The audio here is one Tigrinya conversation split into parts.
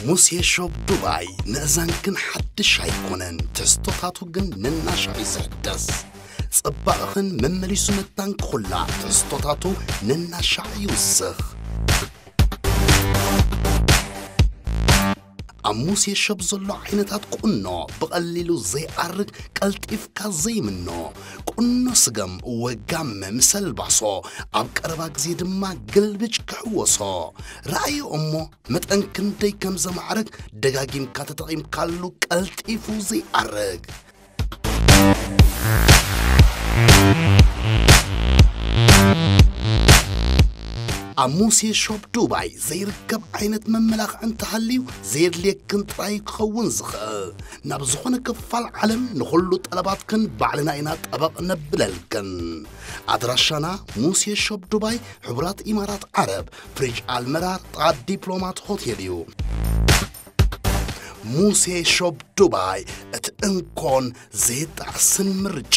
ሙሴ ሾፕ ዱባይ ንእዛንክን ሓድሽ ኣይኮነን፣ ትሕዝቶታቱ ግን ነናሻዕ እዩ ዝሕደስ። ጽባቕኽን መመሊሱ መታን ክኹላዕ፣ ትሕዝቶታቱ ነናሻዕ ይውስኽ። ኣብ ሙሴ ሾፕ ዘሎ ዓይነታት ቁኖ ብቐሊሉ ዘይኣርግ፣ ቀልጢፍካ ዘይምኖ፣ ቁኖ ስገም ወጋመ ምስ ኣልባሶ፣ ኣብ ቀረባ ግዜ ድማ ግልብጭ ክሕወሶ። ረኣዮ እሞ መጠን ክንደይ ከም ዘማዕርግ ደጋጊምካ ተጠቒምካሉ ቀልጢፉ ዘይኣርግ። ኣብ ሙሴ ሾፕ ዱባይ ዘይርከብ ዓይነት መመላኽዒ እንተሃልዩ ዘየድልየክን ጥራይ ክኸውን ዝኽእል። ናብ ዝኾነ ክፋል ዓለም ንኹሉ ጠለባትክን ባዕልና ኢና ጠበቕ ነብለልክን። ኣድራሻና ሙሴ ሾፕ ዱባይ፣ ሕቡራት ኢማራት ዓረብ፣ ፍሪጅ ኣልመራር፣ ጥቓ ዲፕሎማት ሆቴል እዩ። ሙሴ ሾፕ ዱባይ፣ እቲ እንኮን ዘይጣዕስን ምርጫ።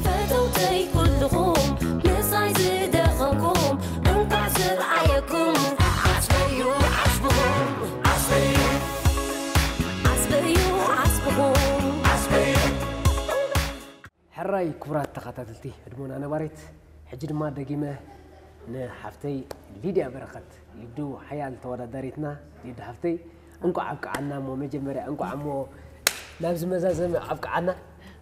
ፈተውተይ ኩልኹም ምሳይ ዝደኸምኩም እንኳዕ ዝረኣየኩም። ዓስበዩ ዓስብኹም፣ ዓስበዩ፣ ዓስበዩ ዓስብኹም፣ ዓስበዩ። ሕራይ ክቡራት ተኸታተልቲ ህድሞና ነባሪት፣ ሕጂ ድማ ደጊመ ንሓፍተይ ሊድያ በረኸት፣ ሊዱ ሓያል ተወዳዳሪትና፣ ሊዱ ሓፍተይ እንኳዕ ኣብቅዓና። እሞ መጀመርያ እንኳዕ እሞ ናብዚ መዛዘሚ ኣብቅዓና።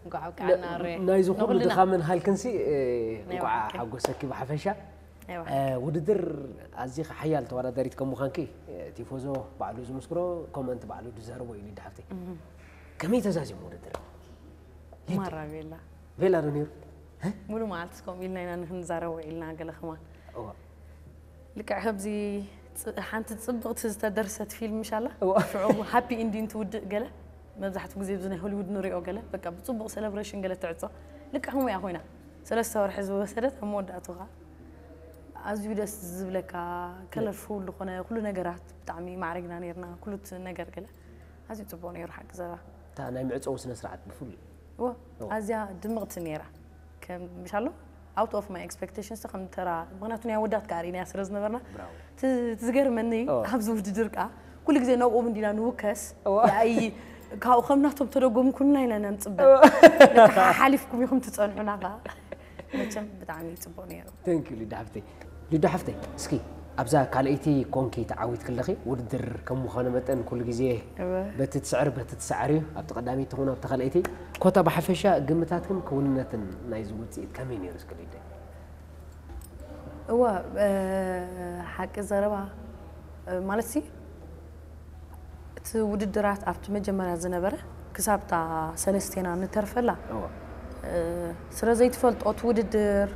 እንኳዕ ኣብቅዓና፣ ረ ናይዚ ኩሉ ኖኽልና። ድኻምን ሃልክንሲ፣ እ፣ ናይ እንኳዕ ባዕልኪ። ሓጎሰኪ ብሓፈሻ። ናይ ባዕልኪ። እ፣ ውድድር ኣዚኺ ሓያል ተወዳዳሪት ከም ምዃንኪ፣ እ፣ ቲፎዞ ባዕሉ ዝምስክሮ፣ ኮመንት ባዕሉ ዝዛረቦ እዩ፣ ሊዱ ሓፍተይ። እህ። ከመይ ተዛዚሙ ውድድር? ማራ ቤላ። ቤላ ዶ ነይሩ? እ? ሙሉ መዓልቲ ከምኡ ኢልና ኢና ንክንዛረብ ውዒልና ገለ ከማን። እዋ። ልክዕ ከምዚ ጽ-፣ ሓንቲ ጽብቕቲ ዝተደርሰት ፊልም ምሽ ኣላ? እዋ። ሽዑ ሃፒ ኢንዲንግ ትውድእ ገለ፣ መብዛሕትኡ ግዜ ኣብዚ ናይ ሆሊውድ ንሪኦ ገለ፣ በቃ ብጽቡቕ ሴሌብሬሽን ገለ ትዕጾ። ልክዕ ከምኡ እያ ኮይና። ሰለስተ ወርሒ ዝወሰደት ኣብ መወዳእቱ ኸኣ ኣዝዩ ደስ ዝብለካ፣ ከለርፉል ዝኾነ ኩሉ ነገራት ብጣዕሚ ማዕሪግና ነይርና፣ ኩሉ እቲ ነገር ገለ ኣዝዩ ጽቡቕ ነይሩ ሓቂ ዘረባ። እታ ናይ መዕጸዊ ስነ ስርዓት ብፍሉይ። እወ፣ እወ። ኣዝያ ድምቕቲ ነይራ። ከም፣ ምሻሎ፣ ኣውት ኦፍ ማይ ኤክስፔክቴሽንስ ከም ተራ፣ ምኽንያቱ ናይ ኣወዳት ከኣ ርኢናያ ስለ ዝነበርና፣ ብራቮ። እቲ፣ እቲ ዝገርመኒ እወ። ኣብዚ ውድድር ከኣ ኩሉ ግዜ ናብኦም እንዲና ንውከስ፣ እወ። ያኢ፣ ካብኡ ከም ናቶም ተደጎምኩልና ኢና ኢና ንጽበ። እወ። ለካ ሓሊፍኩም ኢኹም ትጸንሑና ከኣ። መቸም ብጣዕሚ ጽቡቕ ነይሩ። Thank you ሊዳ ሓፍተይ። ሊዳ ሓፍተይ፣ እስኪ ኣብዛ ካልኣይቲ ኮንኪ ተዓዊትኪ ኣለኺ። ውድድር ከም ምዃኑ መጠን ኩሉ ግዜ እወ። በቲ ትስዕር፣ በቲ ትስዓር እዩ። ኣብቲ ቀዳመይቲ ትኹን ኣብቲ ካልኣይቲ። ኮታ ብሓፈሻ ግምታትክን ክውንነትን ናይዚ ውጽኢት ከመይ ነይሩ እስኪ ሊዳ? እወ፣ እ፣ ሓቂ ዘረባ፣ እ፣ ማለት ሲ፣ እቲ ውድድራት ኣብቲ መጀመርያ ዝነበረ ክሳብ እታ ሰለስቴና ንተርፈላ፣ እወ። እ፣ ስለ ዘይትፈልጦ እቲ ውድድር፣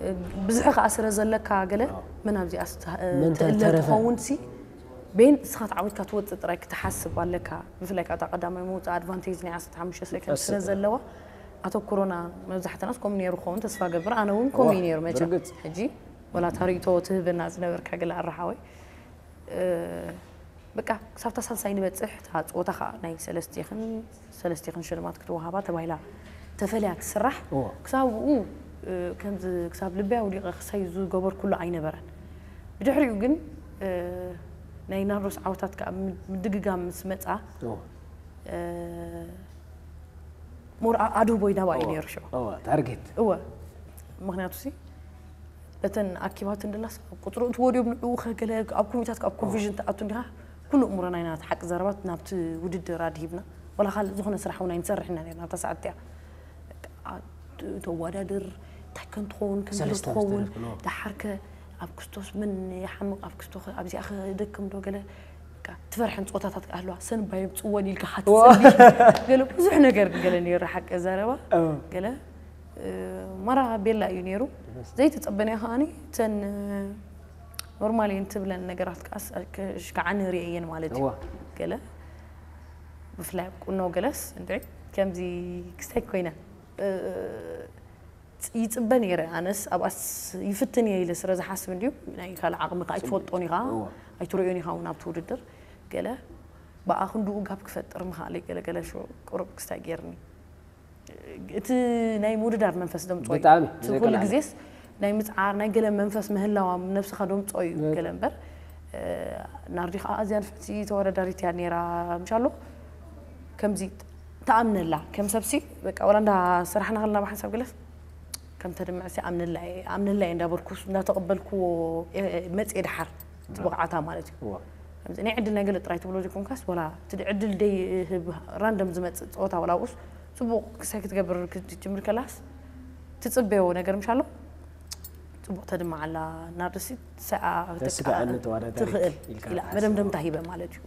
እ፣ ብዝሒ ከኣ ስለ ዘለካ ገለ፣ እወ። መን ኣብዚኣ ስተ-፣ እ፣ መን ትእለ ተረፈ? ትኸውን ሲ፣ ቤን ንስኻ ተዓዊትካ ትወጽእ ጥራይ ክትሓስብ ኣለካ። ብፍላይ ከኣ እታ ቀዳማይ ምውጻእ ኣድቫንቴጅ ናይ ዓሰርተ ሓሙሽተ ሰከንድ ቀስ ስለ ጥራይ። ዘለዋ፣ ኣተኩሮና መብዛሕትናስ ከምኡ ነይሩ ክኸውን ተስፋ ገብር። ኣነ እውን ከምኡ እዩ እወ፣ ነይሩ መቸም። ብርግጽ። ሕጂ ወላ እታ ርእይቶ ትህበና ዝነበርካ ገለ ኣራሓወይ፣ እ፣ በቃ፣ ክሳብ እታ ሳልሳይ ንበጽሕ፣ እታ ጸወታ ኸኣ ናይ ሰለስቴኽን፣ ሰለስቴኽን ሽልማት ክትወሃባ ተባሂላ ተፈልያ ትስራሕ። እዎ። ክሳብ ብኡ፣ እ፣ ከምዚ ክሳብ ልበይ ኣውዲቐ ክሳይ ዝገበርኩሉ ኣይነበረን። ብድሕሪኡ ግን፣ እ፣ ናይ ናርዶስ ዓወታት ከኣ ም-፣ ምድግጋም ምስ መጻ፣ እዎ። እ፣ ሞር ኣ-፣ ኣድህቦይ ናብኣ እዩ እወ፣ ነይሩ ሽዑ። እወ፣ ታርጌት። እወ። ምኽንያቱ ሲ፣ እተን ኣኪባት እንድላስ ኣብ ቁጽሪ እትወድዮም ንዕኡ ኸገለ ኣብ ኮሚታት ኣብ ኮንፊዥን ትኣቱ እንዲኻ፣ ኩሉ እምሮና ኢና፣ እቲ ሓቂ ዘረባት ናብቲ ውድድር ኣድሂብና። ወላ ካልእ ዝኾነ ስራሕ እውን ኣይንሰርሕ ኢና ነርና ኣብታ ሰዓት እቲኣ። በቃ፣ ኣ-፣ ት-፣ ተወዳድር፣ እንታይ ከም ትኸውን፣ ከም ሰለስተ ትኸውን፣ ክልተ፣ ኖ። ደሓርከ ኣብ ክስቶስ መን ይሓምቕ፣ ኣብ ክስቶ ኸ-፣ ኣብዚኣ ኸደክም ዶ ገለ፣ በቃ፣ ትፈርሐን ጸወታታት ከኣ ኣለዋ። ሰንባይ የምጽወን ኢልካ እዋ። ሓትጸሊ። ገለ ብዙሕ ነገር ገለ ነይሩ፣ ሓቂ ዘረባ። እዋ። ገለ፣ እ፣ ማራ ቤላ እዩ ነይሩ። ደስ። ዘይተጸበንያ ከኣኒ፣ እተን፣ እ፣ ኖርማል እየን ትብለን ነገራት ከኣስ፣ እ፣ ክ-፣ ሽ-፣ ከዓኒ ርእየየን ማለት እዩ። እዋ። ገለ፣ ብፍላይ ኣብ ቁኖ ገለስ፣ እንድዒ፣ ከምዚ ክስታይ ኮይነ፣ እ፣ ይጽበ ነይረ። ኣነስ ኣብኣስ ይፍትን እየ ኢለ ስለ ዝሓስብ እንድዩ፣ ናይ ካልእ ዓቕሚ ከኣ ጽቡቅ። ኣይትፈልጦን ኢኻ፣ እወ። ኣይትርእዮን ኢኻ እውን ኣብቲ ውድድር። ገለ ብኣ ክንድኡ ጋፕ ክፈጥር ምኽኣለይ ገለ ገለ ሽዑ ቁሩብ ክስታይ ገይርኒ። እቲ ናይ ምውድዳር መንፈስ ደምጾ እዩ። ብጣዕሚ፣ እቲ ብዘይ ኩሉ ቀልዓለም። ግዜስ ናይ ምጽዓር፣ ናይ ገለ መንፈስ ምህላዋ ነብስኻ ደምጾ እዩ ብጣዕሚ። ገለ እምበር፣ ናርዲ ከዓ ኣዝያ ንፍዕቲ ተወዳዳሪት እያ ነይራ። ምሻሎ ከምዚ ተኣምነላ ከም ሰብሲ በቃ ወላ እንዳ ስራሕና ከለና ብሓንሳብ ገለስ ከም ተድምዕሲ ኣምነላ እየ ኣምነላ እየ እንዳበልኩ እንዳተቐበልኩዎ መፅኤ ድሓር እቲ ብቕዓታ ማለት እዩ። ከምዚ ናይ ዕድል ናይ ገለ ጥራይ ትብሎ ዘይኮንካስ ወላ እቲ ዕድል ደይ ህብ ራንደም ዝመፅእ ፀወታ ወላ ውስ ፅቡቕ ክሳይ ክትገብር ክትጅምር ከላስ ትፅበዮ ነገር ምሻሎ ፅቡቕ ተድምዓላ ናርድሲ ሰኣ ተስፋ ኣነ ተወዳዳሪ ትኽእል ኢልካ ኢላ ትሓስብ። መደምደምታ ሂበ ማለት እዩ።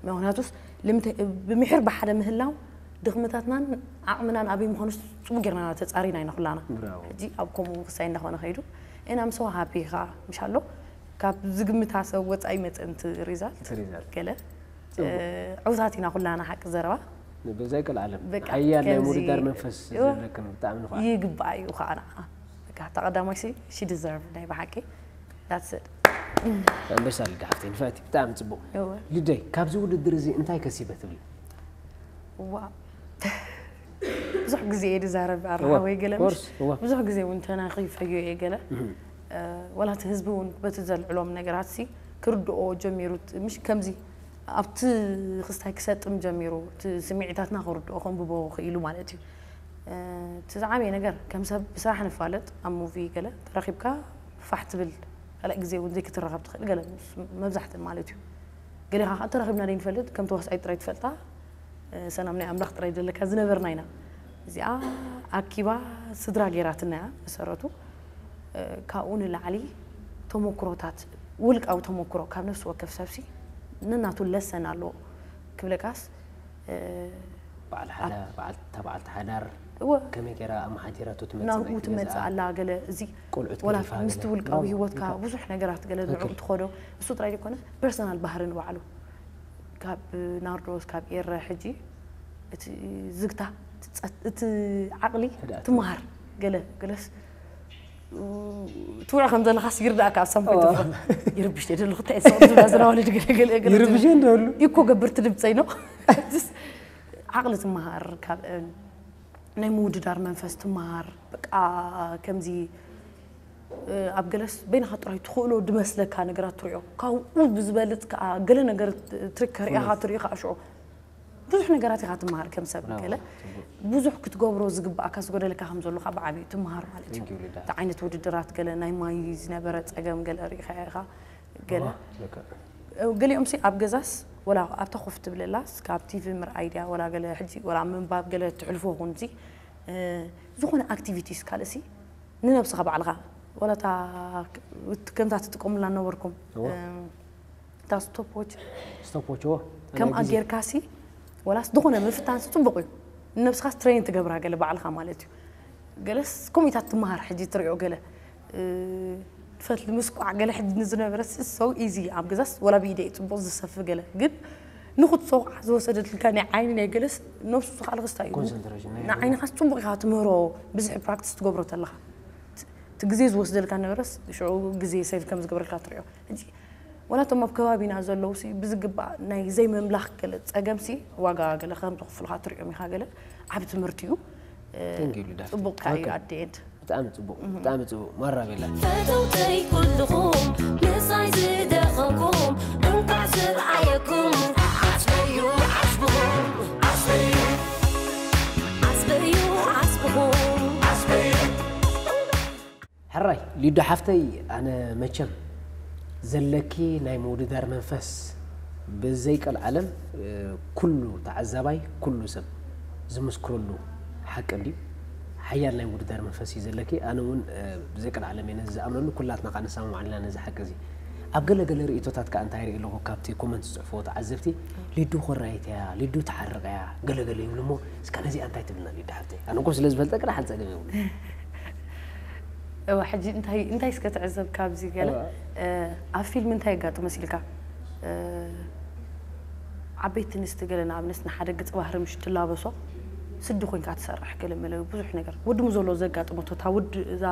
ምክንያቱስ ልምንታይ ብሚሕር ብሓደ ምህላው ድኽመታትናን ዓቕምናን ኣበይ ምዃኑስ ፅቡቅ ጌርና ተፃሪና ኢና ኩላና። ብራቮ። ሕጂ ኣብ ከምኡ ክሳይ እንዳኾነ ከይዱ እና ምሰው ሃፒ ኢኻ ምሻሎ ካብ ዝግምታ ሰብ ወፃኢ መፅእ ንቲ ሪዛልት እቲ ሪዛልት። ገለ እ፣ ዕውታት ኢና ኩላና ሓቂ ዘረባ ብዘይ ቀልዓለም በቃ ሓያል ናይ ከምዚ- ምውድዳር መንፈስ እወ። ዘለክን ብጣዕሚ ንፋዕ። ይግባእ እዩ ከዓና በቃ ተቐዳማይ ሲ ሺ ዲዘርቭ ናይ ብሓቂ that's it። ኣንበሳ ልደ ሓፍተይ ንፍዕቲ ብጣዕሚ ፅቡቕ። እወ። ልደይ ካብዚ ውድድር እዚ እንታይ ከሲበ ትብሊ? ዋ ብዙሕ ግዜ እየ ዝዛረብ ኣራሓወይ ገለ ምሽ ኮርስ እዋ ብዙሕ ግዜ እውን ተናኺፈዮ እየ ገለ እ፣ ወላ እቲ ህዝቢ እውን በቲ ዘልዕሎም ነገራት ሲ ክርድኦ ጀሚሩ ት- ምሽ ከምዚ ኣብቲ ክስታይ ክሰጥም ጀሚሩ እቲ ስምዒታትና ክርድኦ ከንብቦ ክኢሉ ማለት እዩ። እ፣ እቲ ዝዓበየ ነገር ከም ሰብ ብስራሕ ንፋለጥ ኣብ ሙቪ ገለ ተራኺብካ ፋሕ ትብል ካልእ ግዜ እውን ዘይክትራኸብ ትኽእል ገለ ምስ- መብዛሕትእን ማለት እዩ። ገሌኻ ከዓ ተራኺብና ደይ ንፈልጥ ከም ተዋስኣይ ጥራይ ትፈልጣ ሰላም ናይ ኣምላኽ ጥራይ ዘለካ ዝነበርና ኢና። እዚኣ ኣኪባ ስድራ ጌራትና እያ መሰረቱ። እ፣ ካብኡ ንላዕሊ ተሞክሮታት ውልቃዊ ተሞክሮ ካብ ነፍሲ ወከፍ ሰብሲ ነናቱ ለሰን ኣለዎ ክብለካስ እ፣ በዓል ሓደ በዓል እታ በዓልቲ ሓዳር እወ ከመይ ገይራ ኣመሓዲራቶ ትመጽእ ናብኡ ናይቲ ትመጽእ ገዛኣ? ኣላ ገለ እዚ ቆልዑት ወላ ገዲፋ ምስቲ ገለ? ውልቃዊ ኖ፣ ህይወትካ ይፋ- ብዙሕ ነገራት ገለ ንዕኡ ትኸዶ እሱ ጥራይ ዘይኮነ ፐርሰናል ባህሪ ንባዕሉ ካብ ናርዶስ ካብ ኤረ ሕጂ እቲ ዝግታ እቲ ጸት- እቲ ዓቕሊ ህድኣት። ትመሃር ገለ ገለስ ትውዕ ከም ዘለኻስ ይርዳእካ ኣብ ሳምኮ ኦ። ይትፈ ይርብሽ ደለኹ እንታይ ሰው ዝብላ ዝናወልድ ገለ ገለ ገለ ይርብሽ እንደሉ ይኮ ገብር ትድምፀይ ነው ዓቕሊ ትመሃር ካብ ናይ ምውድዳር መንፈስ ትመሃር በቃ ከምዚ እ፣ ኣብ ገለስ በይንኻ ጥራይ ትኽእሎ ድመስለካ ነገራት ትሪኦ ካብኡ ብዝበልፅ ከዓ ገለ ነገር ትሪክ ከሪእኻ ትሪኢኻ ሽዑ ብዙሕ ነገራት ኢኻ ትመሃር ከም ሰብ ብራቮ፣ ገለ ጽቡቅ። ብዙሕ ክትገብሮ ዝግባእካ ዝጎደለካ ከም ዘሎ ከዓ ብዓብዩ ትመሃር ማለት እዩ Thank you, ሊዳ። እቲ ዓይነት ውድድራት ገለ ናይ ማይ ዝነበረ ፀገም ገለ ሪኢኻ ኢኻ ገለ ልክዕ። ገሊኦም ሲ ኣብ ገዛስ ወላ ኣብታ ኮፍ ትብለላስ ካብ ቲቪ ምርኣይ ድያ ወላ ገለ ሕጂ ወላ ምንባብ ገለ ትሕልፎ ኹን ሲ ዝኾነ ኣክቲቪቲስ ካልእ ሲ ንነብስኻ ባዕልኻ ወላ እታ ከምታ ትጥቀሙላ ነበርኩም እዎ። እታ ስቶፕ ዎች ስቶፕ ዎች እዎ። ከምኣ ናይ ግዜ። ጌርካ ሲ ወላስ ዝኾነ ምፍታን ሲ ፅቡቕ እዩ ንነብስኻ ትሬን ትገብራ ገለ ባዕልኻ ማለት እዩ ገለስ ከምኢታት ትመሃር ሕጂ ትሪኦ ገለ እ፣ ፈትሊ ምስቋዕ ገለ ሕጂ ንዝነበረ so easy ኣብ ገዛስ ወላ ብኢደ እዩ ፅቡቕ ዝሰፊ ገለ ግን ንክትሰቑዓ ዝወሰደትልካ ናይ ዓይኒ ናይ ገለስ ነብሱ ዝኸኣለ ክስታይ እዩ ኮንሰንትሬሽን ናይ ንዓይንኻስ ፅቡቕ ኢኻ ትምህሮ ብዙሕ ፕራክቲስ ትገብሮ ተለኻ እቲ ግዜ ዝወስደልካ ነበረስ ሽዑ ግዜ ሰይቭ ከም ዝገብረልካ ትሪኦ ሕጂ ወላ እቶም ኣብ ከባቢና ዘለዉ ሲ ብዝግባእ ናይ ዘይምምላኽ ገለ ፀገም ሲ ዋጋ ገለ ከም ዘኽፍሉካ ትሪኦም ኢኻ ገለ ዓብ ትምህርቲ እዩ Thank you, ሊዳ። ፅቡቕ ከኣ እዩ Okay. at the end ብጣዕሚ ጽቡቅ ብጣዕሚ ጽቡቅ ማራ ቤላ ፈተውተይ ኩልኹም ምሳይ ዝደኸምኩም እንኳዕ ዝረኣየኩም ዓስበዩ ዓስብኹም ዓስበዩ ዓስበዩ ዓስብኹም ዓስበዩ ሕራይ ሊዱ ሓፍተይ ኣነ መቸም ዘለኪ ናይ ምውድዳር መንፈስ ብዘይቀልዓለም ኩሉ ተዓዛባይ ኩሉ ሰብ ዝምስክረሉ ሓቂ እንድዩ ሓያል ናይ ምውድዳር መንፈስ እዩ ዘለኪ ኣነ እውን ብዘይቀልዓለም እየ ነዚ ዝኣምነሉ ኩላትና ከዓ ንሰማማዕ ኣለና ነዚ ሓቂ እዚ ኣብ ገለ ገለ ርእቶታት ከዓ እንታይ ርኢ ኣለኹ ካብቲ ኮመንት ዝፅሕፍዎ ተዓዘብቲ ሊዱ ኮራይት እያ ሊዱ ትሓርቕ እያ ገለ ገለ ይብሉ እሞ እስካ ነዚኣ እንታይ ትብልና ሊዱ ሓፍተይ ኣነ እኮ ስለ ዝፈልጠ ቅዳሕ ኣልፀገም ይብሉ እዋ ሕጂ እንታይ እንታይ እስከ ትዕዘብ ካብዚ ገለ ኣብ ፊልም እንታይ የጋጥመስ ኢልካ ዓበይቲ ንስቲ ገለ ንኣብነት ንሓደ ገፅ ባህሪ ምሽ ትላበሶ ስዲ ኮይንካ ትሰርሕ ገለ መለ ብዙሕ ነገር ወድሙ ዘሎ ዘጋጥመቶ እታ ውድ እዛ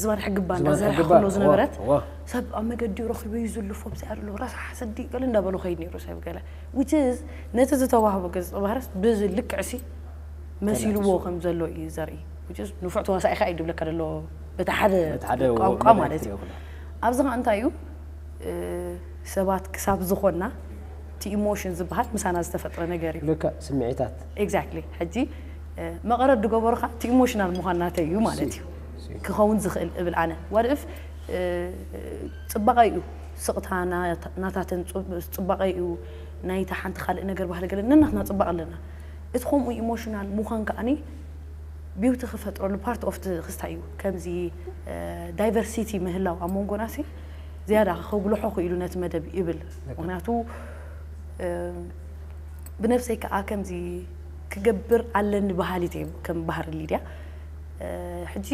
ዝባን ሕግባ እንዳዘርሐ ከሎ ዝነበረት ሰብ ኣብ መገዲ ረኺበ እዩ ዝልፎ ብዚኣ ደሎ ረሳሕ ስዲ ገለ እንዳበሎ ከይድ ነይሩ ሰብ ገለ which is ነቲ ዝተዋህቦ ገጽ ባህርስ ብዚ ልክዕሲ መሲልዎ ከም ዘሎ እዩ ዘርኢ ንፉዕ ተዋሳኢ ከዓ እዩ ድብለካ ደሎ በቲ ሓደ ቋንቋ ማለት እዩ ኣብዚ ከዓ እንታይ እዩ ሰባት ክሳብ ዝኾንና እቲ ኢሞሽን ዝበሃል ምሳና ዝተፈጥረ ነገር እዩ። ልክዕ፣ ስምዒታት። Exactly። ሕጂ መቐረት ዝገበሩኻ እቲ ኢሞሽናል ምዃንናተይ እዩ ማለት እዩ። ክኸውን ዝኽእል እብል ኣነ። What if ጽባቐ እዩ፣ ስቕታ ናታተን ጽባቐ እዩ፣ ናይታ ሓንቲ ካልእ ነገር ባህሊ ገለ ነናትና ጽባቐ ኣለና። እቲ ከምኡ ኢሞሽናል ምዃን ከዓኒ ቢውቲ ክፈጥረሉ ፓርት ኦፍ ክስታይ እዩ። ከምዚ ዳይቨርሲቲ ምህላው ኣብ መንጎና ሲ ዝያዳ ከጉልሖ ክኢሉ ነቲ መደብ ይብል። ምክንያቱ ብነብሰይ ከዓ ከምዚ ክገብር ኣለኒ በሃሊት እየ ከም ባህሪ ሊድያ። ሕጂ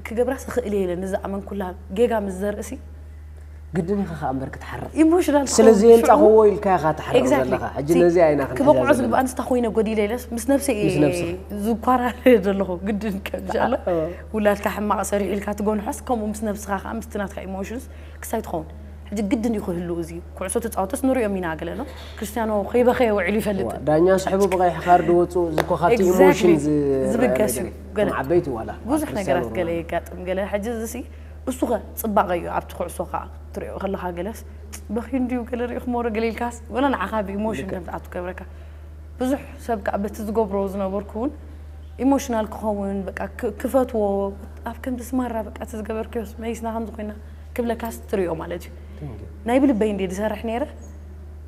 ክገብራስ እኽእል እየ ኢለ ንዝኣመንኩላ ጌጋ ምስ ዘርእሲ ግድን ኢኻ ከዓ እምበር ክትሓርቕ ኢሞሽናል ስለ ዘየንጻኽዎ ኢልካ ኢኻ ትሓርቕ ዘለኻ። ሕጂ ነዚኣ ኢና ክንሕዛ ክበቕዖ ዘለና። ዝግባእ ንስታ ኮይነ ጎዲለ ኢለስ ምስ ነብሰይ ምስ ነብስኻ። ዝኳራረ ዘለኹ ግድን ከምሻሎ ውላድካ ሕማቕ ሰሪሑ ኢልካ ትጎንሖስ ከምኡ ምስ ነብስኻ ከዓ ምስቲ ናትካ ኢሞሽንስ ክሳይ ትኸውን። ሕጂ ግድን እዩ ክህሉ እዚ ኩዕሶ ተፃወተስ ንሪኦም ኢና ገለ ሎ ክርስቲያኖ ከይበኸየ ውዒሉ ይፈልጥ ዳኛ ስሕቡ ብቐይሕ ካርድ ወፁ ዝኮኻቲ Exactly። ኢሞሽን ዝብገስ እዩ። ገለ ዓበይቲ ዋላ ብዙሕ ክርስቲያኖ ነገራት ገለ ሮናልዶ። የጋጥም ገለ ሕጂ እዚ ሲ እሱ ኸ ፅባቐ እዩ ኣብቲ ኩዕሶ ከዓ ትሪኦ ከለካ ገለስ ፅበኺ እንድዩ ገለ ርኢኹሞ ዶ ገለ ኢልካስ ወላ ንዓኻ ብኢሞሽን ከም ትኣቱ ገብረካ ብዙሕ ሰብ ከዓ በቲ ዝገብሮ ዝነበርኩ እውን ኢሞሽናል ክኸውን በቃ ክ- ክፈትዎ ኣብ ከምዚ ስማራ በቃ እቲ ዝገበርክዮስ መይስና ከምዚ ኮይና ክብለካስ ትሪኦ ማለት እዩ ናይ ብልበይ እንደ ዝሰርሕ ነይረ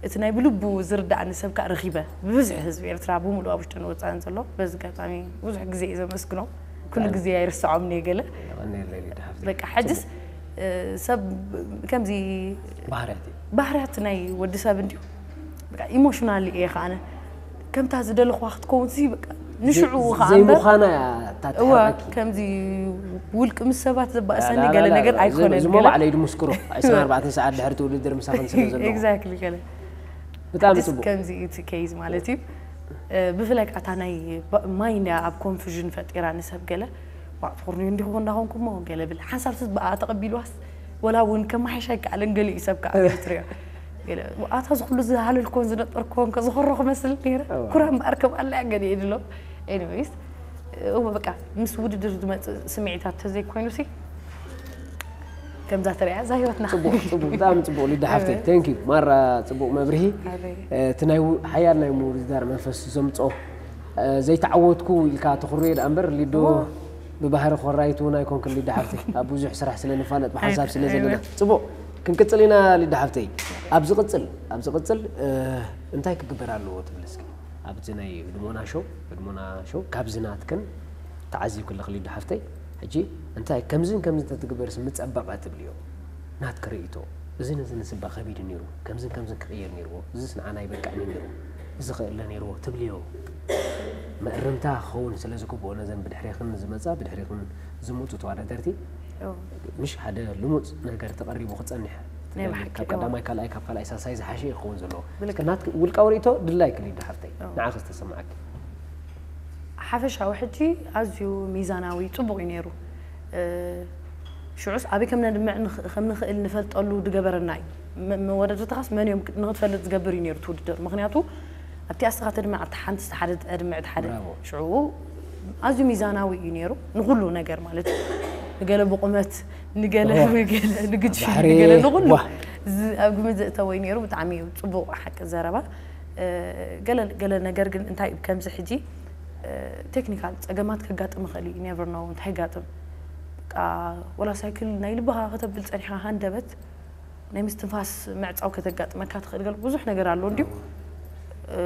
እቲ ናይ ብልቡ ዝርዳእኒ ሰብ ከዓ ረኺበ ብብዝሒ ህዝቢ ኤርትራ ብምሉእ ኣብ ውሽጥን ወፃእን ዘሎ በዚ ኣጋጣሚ ብዙሕ ግዜ እዩ ዘመስግኖ ኩሉ ግዜ ኣይርስዖም እየ ገለ የቐንየለይ ሊዳ ሓፍተይ። በቃ ሕጅስ ሰብ ከምዚ ባህርያት እዩ። ባህርያት ናይ ወዲ ሰብ እንዲዩ ኢሞሽናል እየ ከዓነ ከምታ ዝደለኹዋ ክትከውን ሲ በቃ ንሽዑ ከዓ እምበር ዘይምዃና እያ እዋ ታትሓረኪ ከምዚ ውልቂ ምስ ሰባት ዘባእሰኒ ገለ ነገር ኣይኮነን ዝሞ ገለ ባዕለይ ድምስክሮ ዕስራን ኣርባዕተን ሰዓት ድሕሪ እቲ ውድድር ምሳኽን ስለ ዘለኹ ኤግዛክትሊ ገለ ብጣዕሚ ሕጅስ ፅቡቅ ከምዚ እዩ እቲ ኬዝ ማለት እዩ ብፍላይ ከዓ እታ ናይ ማይንድ እያ ኣብ ኮንፊዥን ፈጢራ ንሰብ ገለ ባዕ ትኹርኒ እንዲኹ እንዳኾንኩሞ ገለ ብል ሓንሳብ ስዝ ብኣ ተቐቢልዋስ ወላ እውን ከመሓይሽ ኣይከኣልን ገሊኡ ሰብ ከዓ ገለ ትሪኦ ገለ ኣታ ዝኩሉ ዝሃለልኮን ዝነጠርኮን ከዝኸሮ ክመስል ነይረ እዋ። ኩራ እምበኣር ከም ኣላ ገለ የድሎ ኤኒዌይስ እዎ በቃ ምስ ውድድር ዝመፅእ ስምዒታት ተዘይኮይኑ ሲ ከምዛ ተሪያ እዛ ህይወትና ፅቡቅ ፅቡቅ ብጣዕሚ ፅቡቅ ሊዳ ሓፍተይ thank you ማራ ፅቡቅ መብርሂ ኣበይ። እቲ ናይ ው- ሓያል ናይ ምውድዳር መንፈስ ዘምፆ እ፣ ዘይተዓወትኩ ኢልካ ተኽርዮ ደኣ እምበር ሊዶ እዎ። ብባህሪ ኮራይት እውን ኣይኮንክን ሊዳ ሓፍተይ ኣብ ብዙሕ ስራሕ ስለ ንፋለጥ ብሓንሳብ ስለ ዘለና ኣይኮን። ፅቡቅ ክንቅፅል ኢና ሊዳ ሓፍተይ ኣብ ዝቕፅል ኣብ ዝቕፅል እ፣ እንታይ ክግበር ኣለዎ ትብል እስኪ ኣብቲ ናይ ህድሞና ሾው ህድሞና ሾው ካብዚ ናትክን ተዓዚብክለኽ ሊዳ ሓፍተይ ሕጂ እንታይ ከምዝን ከምዝን ተትግበርስ ምፀበቐ ትብልዮ ናትኪ ርእይቶ እዚ ነዚ ንስባ ከቢዱ ነይሩ ከምዝን ከምዝን ክቕየር ነይርዎ እዚስ ንዓና ኣይበቃዕን እዩ ነይሩ እዚ ክእለ ነይርዎ ትብልዮ መእርምታ ክኸውን ስለ ዝግብኦ ነዘን ብድሕሬኽን ዝመፃ ብድሕሬኽን ዝመፁ ተወዳደርቲ እዎ። ምሽ ሓደ ልሙፅ ነገር ተቐሪቡ ክፀንሕ ናይ ብሓቂ ካብ እዎ። ቀዳማይ ካልኣይ ካብ ካልኣይ ሳሳይ ዝሓሸ እዩ ክኸውን ዘለዎ ብልክዕ። እስከ ናትኪ ውልቃዊ ርእይቶ ድላይኪ ሊዳ ሓፍተይ እዎ። ንዓኺ ዝተሰማዓኪ ሓፈሻዊ ሕጂ ኣዝዩ ሚዛናዊ ፅቡቕ እዩ ነይሩ እ፣ ሽዑስ ኣበይ ከም ነድምዕ ንኽ- ከም ንኽእል ንፈልጠሉ ዝገበረና እዩ መ- መወዳድርትኻስ መን እዮም ክ- ንኽትፈልጥ ዝገብር እዩ ነይሩ እቲ ውድድር ምክንያቱ ኣብቲ ኣስኻ ተድምዕ ኣብቲ ሓንቲ ሓደ ተድምዕ እቲ ሓደ ብራቮ። ሽዑ ኣዝዩ ሚዛናዊ እዩ ነይሩ ንኩሉ ነገር ማለት እዩ ንገለ ብቁመት ንገለ እዋ። ንገለ ንግድፊ ባሕሪ፣ ንገለ ንኩሉ እዋ። ዝ- ኣብ ግምት ዘእተወ እዩ ነይሩ ብጣዕሚ እዩ ፅቡቕ ሓቂ ዘረባ እ፣ ገለ ገለ ነገር ግን እንታይ እዩ ከምዚ ሕጂ ቴክኒካል ፀገማት ከጋጥም ይኽእል እዩ never know እንታይ ይጋጥም በቃ ወላ ሳይክል ናይ ልብኻ ከተብል ፀኒሕካ ሃንደበት ናይ ምስትንፋስ ምዕፃው ከተጋጥመካ ትኽእል ገለ ብዙሕ ነገር ኣሎ እንድዩ እ፣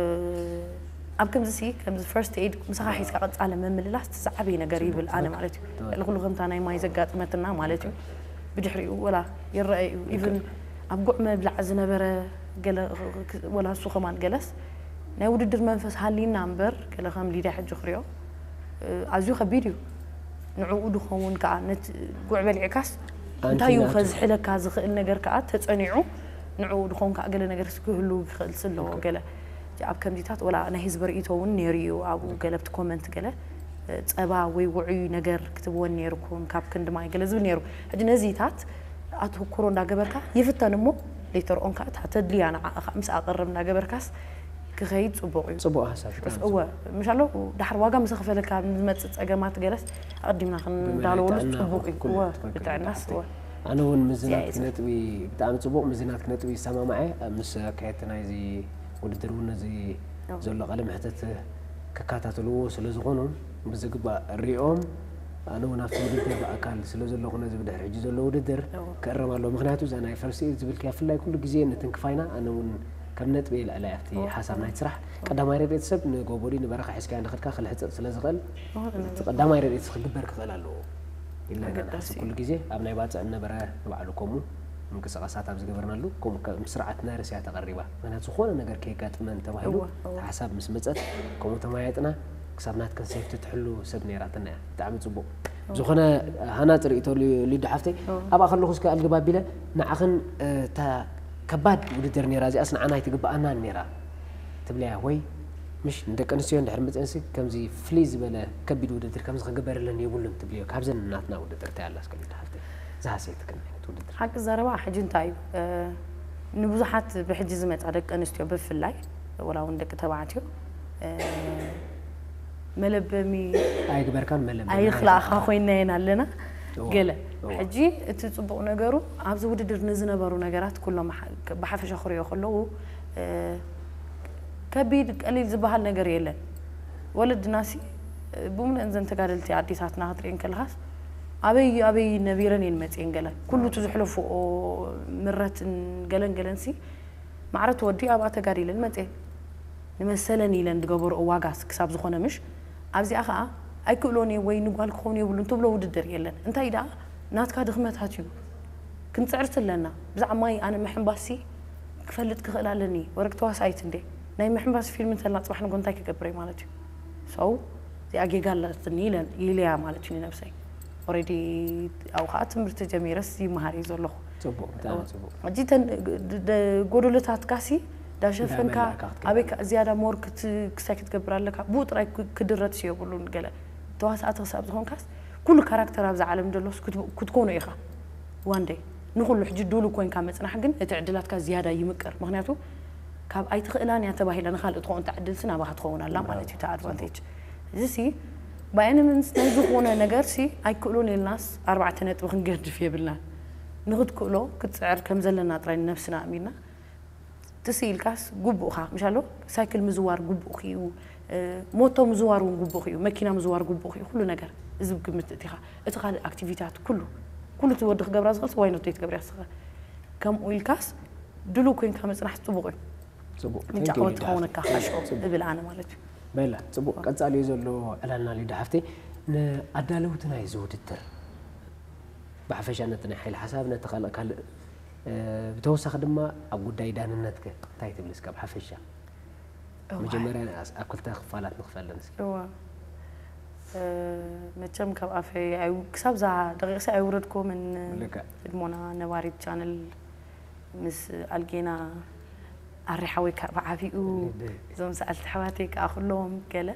ኣብ ከምዚ ሲ ከምዚ ፈርስት ኤድ ምሳኻ ሒዝካ ቀፃለ ምምልላስ እቲ ዝዓበየ ነገር ይብል ኣነ ማለት እዩ ልዕሊ ኩሉ ከምታ ናይ ማይ ዘጋጥመትና ማለት እዩ ብድሕሪኡ ወላ ይረአ እዩ ኢቭን ኣብ ጉዕ መብላዕ ዝነበረ ገለ ወላ እሱ ከማን ገለስ ናይ ውድድር መንፈስ ሃሊና እምበር ገለ ከም ሊድያ ሕጂ ክሪኦ ኣዝዩ ከቢድ እዩ ንዕኡ ድኸውን ከዓ ነቲ ጉዕ በሊዕካስ እንታይ እዩ ከዝሕለካ ዝኽእል ነገር ከዓ ተፀኒዑ ንዕኡ ድኸውን ከዓ ገለ ነገር ክህሉ ይኽእል ኣለዎ ገለ ኣብ ከምዚታት ወላ ናይ ህዝቢ ርእይቶ እውን ነይሩ እዩ ኣብኡ ገለ ኣብቲ ኮመንት ገለ ፀባ ወይ ውዑይ ነገር ክትብወን ነይርኩም ካብ ክንዲ ማይ ገለ ዝብል ነይሩ ሕጂ ነዚታት ኣተኩሮ እንዳገበርካ ይፍተን እሞ ሌተር ኦን ከዓ እታ ተድልያ ንዓኻ ምስ ኣቕርብ እንዳገበርካስ ክኸይድ ፅቡቕ እዩ ፅቡቅ ሓሳብ እወ ምሻሎ ዳሕር ዋጋ ምስ ኣኽፈለካ ዝመፅእ ፀገማት ገለስ ኣቐዲምና ክንዳለወሉ ጥዕና ፅቡቕ እዩ ኩሉ እወ ትኽክል ብጥዕናስ ሓፍተይ። እወ ኣነ እውን ምዝናት ክነጥቢ ብጣዕሚ ጽቡቕ ምዝናት ክነጥቢ ይሰማማዐ ምስ ኣካየድቲ ናይዚ ውድድር እውን ነዚ ዘሎ ቃለ መሕተት ክከታተልዎ ስለ ዝኾኑ ብዝግባእ ሪኦም ኣነ እውን ኣብቲ ውድድር ብኣካል ስለ ዘለኹ ነዚ ብድሕሪ ሕጂ ዘሎ ውድድር ክእረም ኣለዎ። ምክንያቱ እዛ ናይ ፈርስት ኤድ ዝብል ክያ ብፍላይ ኩሉ ግዜ ንትንክፋ ኢና። ኣነ እውን ከም ነጥቢ የልዕላ ኣብቲ ሓሳብ ናይቲ ስራሕ ቀዳማይ ረድኤት ሰብ ንጎቦ ድዩ ንበረኻ ሒዝካዮ እንዳኸድካ ክልሕፅር ስለ ዝኽእል እቲ ቀዳማይ ረድኤት ክግበር ክኽእል ኣለዎ ኢልና ኢና ንሓስብ። ኩሉ ግዜ ኣብ ናይ ባፅዕ ነበረ ንባዕሉ ከምኡ ምንቅስቃሳት ኣብ ዝገበርናሉ ከምኡ ከም ስርዓት ነርስ እያ ተቐሪባ። ምክንያቱ ዝኾነ ነገር ከየጋጥመን ተባሂሉ እታ ሓሳብ ምስ መፀት ከምኡ ተማያየጥና ክሳብ ናትከን ሴፍቲ ትሕሉ ሰብ ነይራትና እያ። ብጣዕሚ ፅቡቕ ዝኾነ ሃናፂ ርእቶ ሊዱ ሓፍተይ ኣብኣ ከለኹ እስከ ኣልግብ ኣቢለ ንዓኽን እታ ከባድ ውድድር ነይራ እዚኣስ ንዓና ኣይትግብኣናን ነይራ ትብልያ ወይ ምሽ ንደቂ ኣንስትዮ እንድሕር መፅአንሲ ከምዚ ፍልይ ዝበለ ከቢድ ውድድር ከምዚ ክግበርለን የብሉን ትብልዮ ካብዘን ናትና ውድድር እንታይ ኣላ እስከ ሊዱ ሓፍተይ ዝሃሰየትክን ዓይነት ውድድር ሓቂ ዘረባ ሕጂ እንታይ እዩ ንብዙሓት ብሕጂ ዝመፃ ደቂ ኣንስትዮ ብፍላይ ወላ እውን ደቂ ተባዕትዮ መለበሚ ኣይግበርካን መለበሚ ኣይኽላእኻ ኮይና ኢና ኣለና ገለ ሕጂ እቲ ፅቡቕ ነገሩ ኣብዚ ውድድር ንዝነበሩ ነገራት ኩሎም ብሓፈሻ ክሪኦ ከለዉ ከቢድ ቀሊል ዝበሃል ነገር የለን ወለድናሲ ብሙሉእን ዘን ተጋደልቲ ኣዴታትና ክትሪኤን ከለኻስ ኣበይ ኣበይ ነቢረን እየን መፅየን ገለ ኩሉ እቲ ዝሕለፍኦ ምረትን ገለን ገለንሲ ማዕረ ተወዲ ኣብኣ ተጋዲለን መፅየን ንመሰለን ኢለን ዝገበርኦ ዋጋ ክሳብ ዝኾነ ምሽ ኣብዚኣ ከዓ ኣይክእሎን እየ ወይ ንጓል ክኸውን የብሉን ትብሎ ውድድር የለን እንታይ ደኣ ናትካ ድኽመታት እዩ ክንፅዕርቲ ኣለና ብዛዕባ ማይ ኣነ ምሕንባሲ ክፈልጥ ክኽእል ኣለኒ ወረግ ተዋሳኢት እንዴ ናይ ምሕንባሲ ፊልም እንተላ ፅባሕ ንጎ እንታይ ክገብር እየ ማለት እዩ ሰው እዚኣ ጌጋ ኣለትኒ ኢለን ኢለያ ማለት እዩ ንነብሰይ ኦሬዲ ኣብኡ ከዓ ትምህርቲ ጀሚረስ ይመሃር እዩ ዘለኹ ፅቡቅ ብጣዕሚ ፅቡቅ ሕጂ ተን ጎደሎታትካ ሲ ዳሸፈንካ ኣበይ ዝያዳ ሞር ክሳይ ክትገብር ኣለካ ብኡ ጥራይ ክድረት የብሉን ገለ ተዋሳእቲ ክሳብ ዝኾንካስ ኩሉ ካራክተር ኣብዛ ዓለም ደሎስ ክትኮኖ ኢኻ ዋንደይ ንኹሉ ሕጂ ድሉ ኮንካ መፅናሕ ግን እቲ ዕድላትካ ዝያዳ ይምቅር ምክንያቱ ካብ ኣይትኽእላን እያ ተባሂላ ንካልእ ትኸውን እታ ዕድልሲ ናባኻ ትኸውን ኣላ ማለት እዩ እታ ኣድቫንቴጅ እዚ ሲ ባይንምንስ ናይ ዝኾነ ነገር ሲ ኣይክእሉን ኢልናስ ኣርባዕተ ነጥቢ ክንገድፍ የብልና ንክትክእሎ ክትፅዕር ከም ዘለና ጥራይ ንነብስና ኣሚና ትስኢልካስ ግቡእኻ ምሻሎ ሳይክል ምዝዋር ግቡእኺ እዩ ሞቶ ምዝዋር እውን ግቡእኺ እዩ መኪና ምዝዋር ግቡእኺ እዩ ኩሉ ነገር እዚ ግምት እቲኻ እቲ ካልእ ኣክቲቪታት ኩሉ ኩሉ እቲ ወዲ ክገብራ ዝኽእል ዋይኖት ዘይትገብርያ ስኸ ከምኡ ኢልካስ ድሉ ኮይንካ ምፅናሕ ፅቡቕ እዩ ፅቡቅ ምጫወት ክኸውነካ ሓሾ እብል ኣነ ማለት እዩ በላ ፅቡቅ ቀፃሊ እዩ ዘሎ ዕላልና ሊዱ ሓፍተይ ንኣዳለውቲ ናይ እዚ ውድድር ብሓፈሻ ነቲ ናይ ሓይሊ ሓሳብ ነቲ ካልእ ካልእ ብተወሳኺ ድማ ኣብ ጉዳይ ዳንነትከ እንታይ ትብል እስከ ብሓፈሻ መጀመርያ ኣብ ክልተ ክፋላት ንክፈለን እስኪ እዋ መቸም ካብ ኣፈይ ክሳብ ዛ ደቂቕሲ ኣይውረድኩምን ልክዕ ህድሞና ነባሪት ቻነል ምስ ኣልጌና ኣሪ ሓወይ ካብ ዓብኡ እዞም ሰኣልቲ ኣሕዋተይ ከዓ ኩሎም ገለ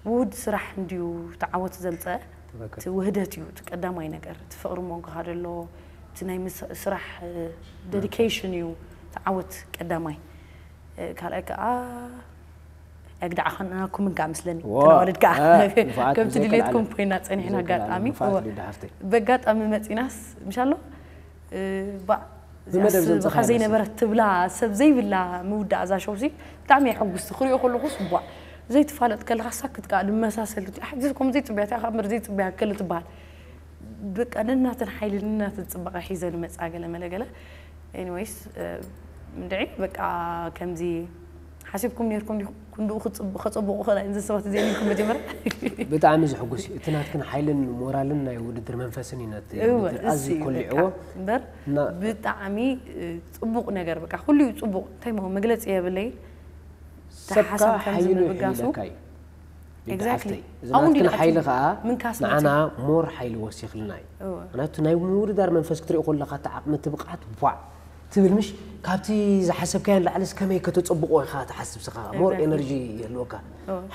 ውሁድ ስራሕ እንድዩ እቲ ዓወት ዘምፀአ እቲ ውህደት እዩ እቲ ቀዳማይ ነገር እቲ ፍቅሪ መንጎኻ ደሎ እቲ ናይ ስራሕ dedication እዩ እቲ ዓወት ቀዳማይ ካልኣይ ከዓ ኣግዳዕኹምን ከኣ ምስለኒ ከነዋልድ ከኣ ከምቲ ድሌትኩም ኮይና ፀኒሕና ኣጋጣሚ በጋጣሚ መፂናስ ምሻሎ ባዕ ዘይነበረት ትብላ ሰብ ዘይብላ ምውዳእ እዛ ሸውሲ ብጣዕሚ የሐጉስቲ ክሪኦ ከለኹስ ቧዕ ዘይትፋለጥ ከለኻ ሳክት ከዓ ልመሳሰል ኣሕዚ ከም ዘይፅብያ እቲኣ ካብ ምር ዘይፅብያ ክል ትበሃል በቃ ነናተን ሓይሊ ነናተን ፅባቐ ሒዘን መፃ ገለ መለ ገለ anyways እንድዒ በቃ ከምዚ ሓሲብኩም ነርኩም ዲኹም ክንድኡ ከፀብቑ ክእላ እየን ሰባት እዚአን ኢልኩም መጀመርያ ብጣዕሚ ዘሕጉስ እዩ እቲ ናትክን ሓይልን ሞራልን ናይ ውድድር መንፈስን እዩ ነቲ ውድድር ኣዝዩ ኮሊዕዎ እምበር ብጣዕሚ ፅቡቕ ነገር በቃ ኩሉ እዩ ፅቡቕ እንታይ መግለፂ የብለይን ሰብካ ሓይሉ ይሕይለካ እዩ Exactly. እዚ ናትክን ሓይሊ ከዓ ንዓና ሞር ሓይሊ ወሲኽልና እዩ ምክንያቱ ናይ ምውድዳር መንፈስ ክትሪኦ ከለካ እቲ ዓቕሚ እቲ ብቕዓት ቧዕ ትብል ምሽ ካብቲ ዝሓሰብካዮ ንላዕሊ ከመይ ከተፀብቆ ኢካ ትሓስብ ስኻ ሞር ኤነርጂ ይህልወካ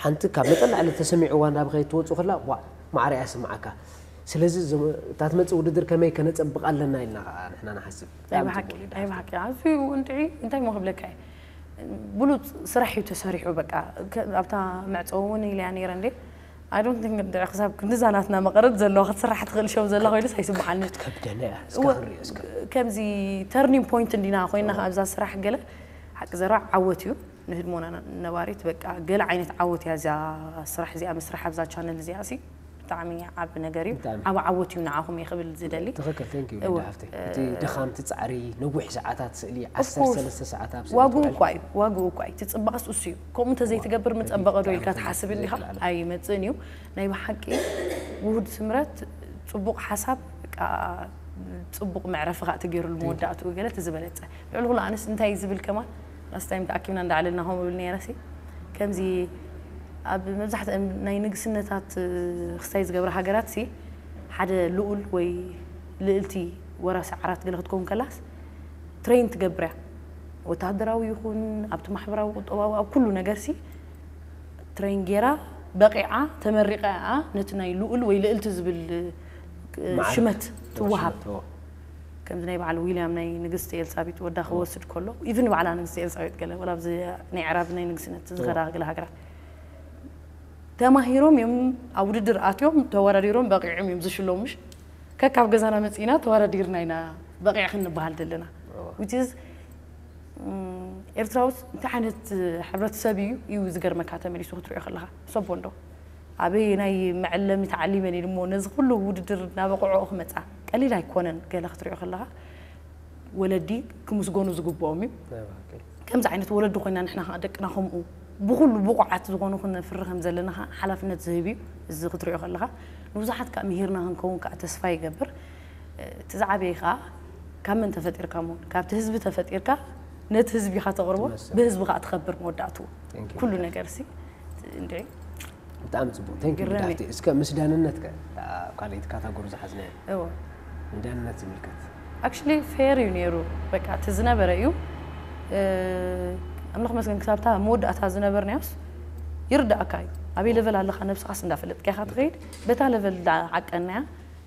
ሓንቲ ካብ መጠን ላዕሊ ተሰሚዕዋ ናብ ከይትወፁ ከላ ቧዕ ማዕረ እያ ስምዓካ ስለዚ እታ ትመፅእ ውድድር ከመይ ከነፀብቃ ኣለና ኢልና ከዓ ንሕና ንሓስብ ናይ ብሓቂ ኣዝዩ እንጥዒ እንታይ ሞ ክብለካ እየ ብሉፅ ስራሕ እዩ ተሰሪሑ በቃ ኣብታ መዕፀዊ እውን ኢለያ ነይረ እንዴ I don't think እንደ ክሳብ ክንድዛ ናትና መቐረት ዘለዋ ክትስራሕ ትኽእል ሸው ዘላ ኮይኑስ ኣይስምዓኒ። ክትከብደና እያ እስከ እወ፣ ክንሪኦ እስከ ከምዚ turning point እንዲና ኮይና ኣብዛ ስራሕ ገለ ሓቂ ዘረባ ዓወት እዩ። ንህድሞና ነባሪት በቃ ገለ ዓይነት ዓወት እያ እዚኣ ስራሕ እዚኣ ምስራሕ ኣብዛ ቻነል እዚኣ ሲ ብጣዕሚ ዓቢ ነገር እዩ። ብጣዕሚ። ዓቢ ዓወት እዩ ንዓኹም እየ ክብል ዝደሊ። ትኽክል thank you እወ፣ ሊዳ ሓፍተይ እቲ ድኻም እቲ ጻዕሪ ነዊሕ ሰዓታት ስእሊ Of course። ዓሰርተ ሰለስተ ሰዓት ኣብ ስእሊ ዋግኡ ትውዕል። እኳ እዩ ዋግኡ እኳ እዩ እቲ ፅባቐስ እሱ እዩ። ከምኡ እንተዘይትገብር ምፀበቐ ዶ ኢልካ ትሓስብ እንዲኻ? ኣይመፅእን እዩ። ናይ ብሓቂ ውሁድ ስምረት ፅቡቕ ሓሳብ በቃ ፅቡቕ መዕረፊ ከዓ ትገይሩሉ መወዳእትኡ ገለ እቲ ዝበለፀ ልዕሊ ኩሉ ኣነስ እንታይ ዝብል ከማን last time ተኣኪብና እንዳዕለልና ከምኡ ብል ነይረ ሲ ከምዚ ኣብ መብዛሕትአን ናይ ንግስነታት ክስታይ ዝገብራ ሃገራት ሲ ሓደ ልኡል ወይ ልእልቲ ወራሲ ዓራት ገለ ክትከውን ከላስ train ትገብር እያ። ወተሃደራዊ ይኹን ኣብቲ ማሕበራዊ ቁጠባዊ ኣብ ኩሉ ነገር ሲ train ጌራ በቂዓ ተመሪቃ እያ ነቲ ናይ ልኡል ወይ ልእልቲ ዝብል ማዕርግ ሽመት ወይ ትወሃብ። ሽመት፣ ኦ። ከምዚ ናይ በዓል ዊልያም ናይ ንግስቲ ኤልሳቤጥ ወዳ ክወስድ ከሎ even በዓላ ንግስቲ ኤልሳቤጥ ገለ ወላ ኣብዚ ናይ ዕራብ ናይ ንግስነት ዝኸዳ ገለ ሃገራት ተማሂሮም እዮም ኣብ ውድድር ኣትዮም ተወዳዲሮም በቂዖም እዮም ዝሽለሙ ምሽ ከካብ ገዛና መፂና ተወዳዲርና ኢና በቂዕኽን ንበሃል ዘለና which is ኤርትራውስ እንታይ ዓይነት ሕብረተሰብ እዩ እዩ ዝገርመካ ተመሊሱ ክትሪኦ ከለካ ሰቦ እንዶ ኣበይ ናይ መዐለሚ ተዓሊመን ኢሉ እሞ ነዚ ኩሉ ውድድር እናበቕዖ ክመፃ ቀሊል ኣይኮነን ገለ ክትሪኦ ከለካ ወለዲ ክምስገኑ ዝግብኦም እዩ ከምዚ ዓይነት ወለዲ ኮይና ንሕና ከዓ ደቅና ከምኡ ብኩሉ ብቑዓት ዝኾኑ ክነፍሪ ከም ዘለና ከዓ ሓላፍነት ዝህብ እዩ እዚ ክትሪኦ ከለካ ንብዙሓት ከዓ ምሂርና ክንከውን ከዓ ተስፋ ይገብር እቲ ዝዓበየ ከዓ ካብ መን ተፈጢርካ ሞ ካብቲ ህዝቢ ተፈጢርካ ነቲ ህዝቢ ኢካ ተቕርቦ ብህዝቢ ከዓ ትኸብር መወዳእትኡ ኩሉ ነገር ሲ እንድዒ ብጣዕሚ ፅቡቅ thank you ግረም እዩ። ዳሕቲ እስከ ምስ ዳንነት ከ ኣብ ካልኣይቲ ካታጎሪ ዝሓዝናዮ እወ ንዳንነት ዝምልከት actually fair እዩ ነይሩ በቃ እቲ ዝነበረ እዩ ኣምላኽ መስገን ክሳብታ መወዳእታ ዝነበርናዮስ ይርዳእካ እዩ ኣበይ level ኣለካ ነብስኻስ እንዳፈለጥካ ኢኻ ትኸይድ በታ level ዓቀናያ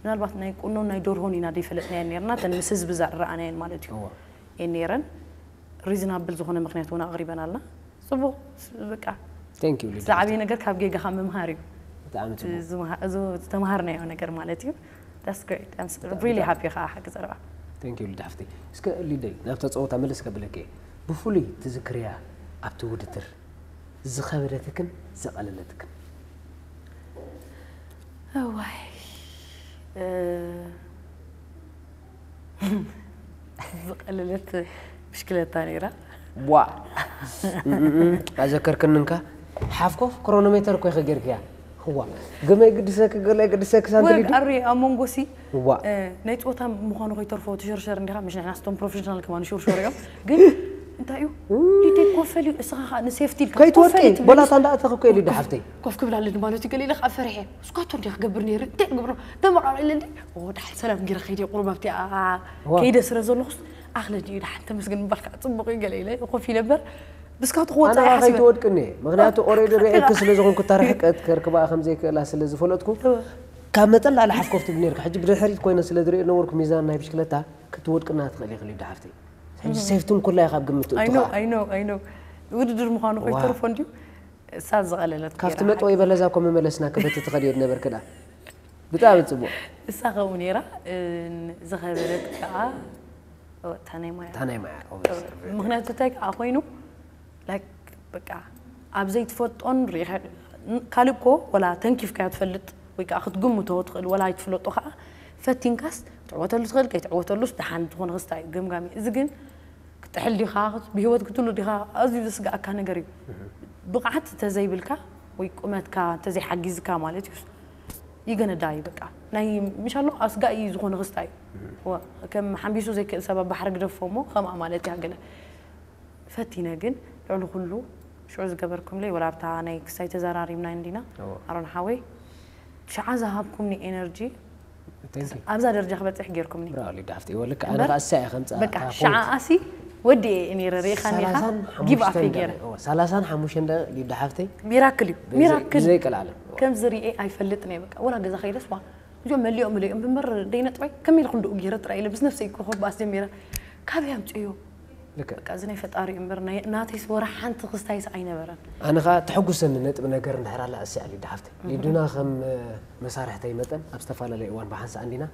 ምናልባት ናይ ቁኖን ናይ ደርሆን ኢና ዘይፈለጥናየን ነርና ተን ምስ ህዝቢ ዝረኣናየን ማለት እዩ እወ እየን ነይረን reasonable ዝኾነ ምክንያት እውን ኣቕሪበን ኣልና ፅቡቅ በቃ thank you ሊዳ ዝዓበየ ነገር ካብ ጌጋኻ ምምሃር እዩ ብጣዕሚ ፅቡቅ ዝመሃ- እዚ ዝተምሃርናዮ ነገር ማለት እዩ that's great I'm really happy ከዓ ሓቂ ዘረባ thank you ሊዳ ሓፍተይ እስከ ሊደይ ናብታ ፀወታ መለስ ከብለኪ ብፍሉይ ትዝክርያ ኣብቲ ውድድር ዝኸበደትክን ዘቐለለትክን እዋይ እ፣ ዝቐለለት ብሽክለታ ነይራ ዋ ኣዘከርክንንካ ሓፍኮፍ ክሮኖሜተር እኮ ኢኸ ጌርክያ ህዋ ግመ ግድሰክ ገለ ግድሰክ ሳንትሪዱ ኣሪ ኣብ መንጎ ሲ ዋ እ፣ ናይ ፆታ ምዃኑ ከይተርፎ ትሸርሸር እንዲኻ ምሽ ንሕና ስቶም ፕሮፌሽናል ከማን ሽርሸር እዮም ግን እንታይ እዩ ሊደይ ኮፈል እዩ እስኻ ከዓ ንሴፍቲ ኢልካ ከይትወድቂ ኮፈል እዩ ትብል። ቦላታ እንዳእተኽኮ ሊዳ ሓፍተይ ኮፍ ክብል ኣለኒ ማለት እዩ ገለ ኢለ ከዓ ፈሪሐ እስኳቶ እንዲኻ ክገብር ነይሩ እንታይ ክገብሮ ደመቃ ኢለ እንዲ ወዳሓን ሰላም ጊረ ከይደ ቁሩብ ኣብቲ ዋ። ከይደ ስለ ዘለኹስ ኣኽለ ድዩ ደሓን ተመስገን ምባል ከዓ ፅቡቕ እዩ ገለ ኢለ ኮፍ ኢለ እምበር ብስካቱ ክወፃ ኣነ እየ ሓሲበ ከይትወድቅኒ ምክንያቱ ኦሬዲ ርኤክ ስለ ዝኾንኩ እታ ርሕቀት ከርክባ ከም ዘይክእላ ስለ ዝፈለጥኩ ካብ መጠን ላዕሊ ሓፍ ኮፍ ትብል ነርካ ሕጂ ብድሕሪት ኮይነ ስለ ዝሪኦ ነበርኩ ሚዛን ናይ ብሽክለታ ክትወድቅና ትኽእል ኢኽእል ዳ ሓፍተይ ሕጂ ሴፍትን ኩላ ኢኻ ኣብ ግምት I know እትኻ I know I know ውድድር ምዃኑ ዋ። ከይተርፎ እንድዩ እሳ ዝቐለለት ካብቲ ገይራ መጥወይ በለዛ ኮ መመለስና ክበቲ ትኸድ እየ ነበርክዳ ብጣዕሚ ፅቡቅ እሳ ከምኡ ነይራ እ፣ ዝኸበደት ከዓ እታ ናይ ማያ እታ ናይ ማያ ምክንያቱ እንታይ ከዓ ኮይኑ ላይክ በቃ ኣብ ዘይትፈልጦን ርኢኻ ካልእ እኮ ወላ ተንኪፍካዮ ትፈልጥ ወይ ከዓ ክትግምቶ ትኽእል ወላ ኣይትፍለጦ ከዓ ፈቲንካስ ትዕወተሉ ትኽእል ከይትዕወተሉስ ደሓን ዝኾነ ክስታ እዩ ገምጋሚ እዚ ግን ክትጥሕል ዲኻ ብሂወት ክትሉ ዲኻ ኣዝዩ ዘስግኣካ ነገር እዩ ብቕዓት እንተዘይብልካ ወይ ቁመትካ እንተዘይሓጊዝካ ማለት እዩ ይገነዳ እዩ በቃ ናይ ምሻሎ ኣስጋኢ ዝኾነ ክስታ እዩ ወ- ከም ሓንቢሱ ዘይክእል ሰብ ኣብ ባሕሪ ግደፎ እሞ ከምኣ ማለት እያ ገለ ፈቲነ ግን ልዕሊ ኩሉ ሽዑ ዝገበርኩምለይ ወላ ኣብታ ናይ ክስታይ ተዘራሪብና እንዲና እዎ። ኣሮን ሓወይ ሽዓ ዝሃብኩምኒ ኤነርጂ Thank you. ኣብዛ ደረጃ ክበፅሕ ጌርኩምኒ ብራሊ ዳፍቲ ወልክ ኣነ እምበር ካሳ እየ ከምፃ በቃ ሽዓ ኣሲ ወዲ እየ ነይረ ሪኢኻ ኒኻ ጊቭ ኣፕ ገይረ ሰላሳን ሓሙሽተ ሊዳ ሓፍተይ ሚራክል እዩ ሚራክል ዘይቀልዓለም ከምዚ ርኤ ኣይፈልጥን እየ በቃ ወላ ገዛ ከይደስ ዋ እዚኦም መሊኦም መሊኦም ብምበር ደይነጥባይ ከመይ ኢልኩም ደኡ ገይረ ጥራይ ኢለ ምስ ነፍሰይ ክኸባስ ጀሚረ ካበይ ኣምፅዮ ልክዕ። በቃ እዚ ናይ ፈጣሪ እዩ እምበር ናይ- ናተይስ ወረ ሓንቲ ክስታይስ ኣይነበረን። ኣነ ኸዓ ተሐጉሰኒ ነጥቢ ነገር እንድሕር ኣላ እሲያ ሊዱ ሓፍተይ። ሊዱና ከም መሳርሕተይ መጠን ኣብ ዝተፈላለየ እዋን ብሓንሳእ እንዲና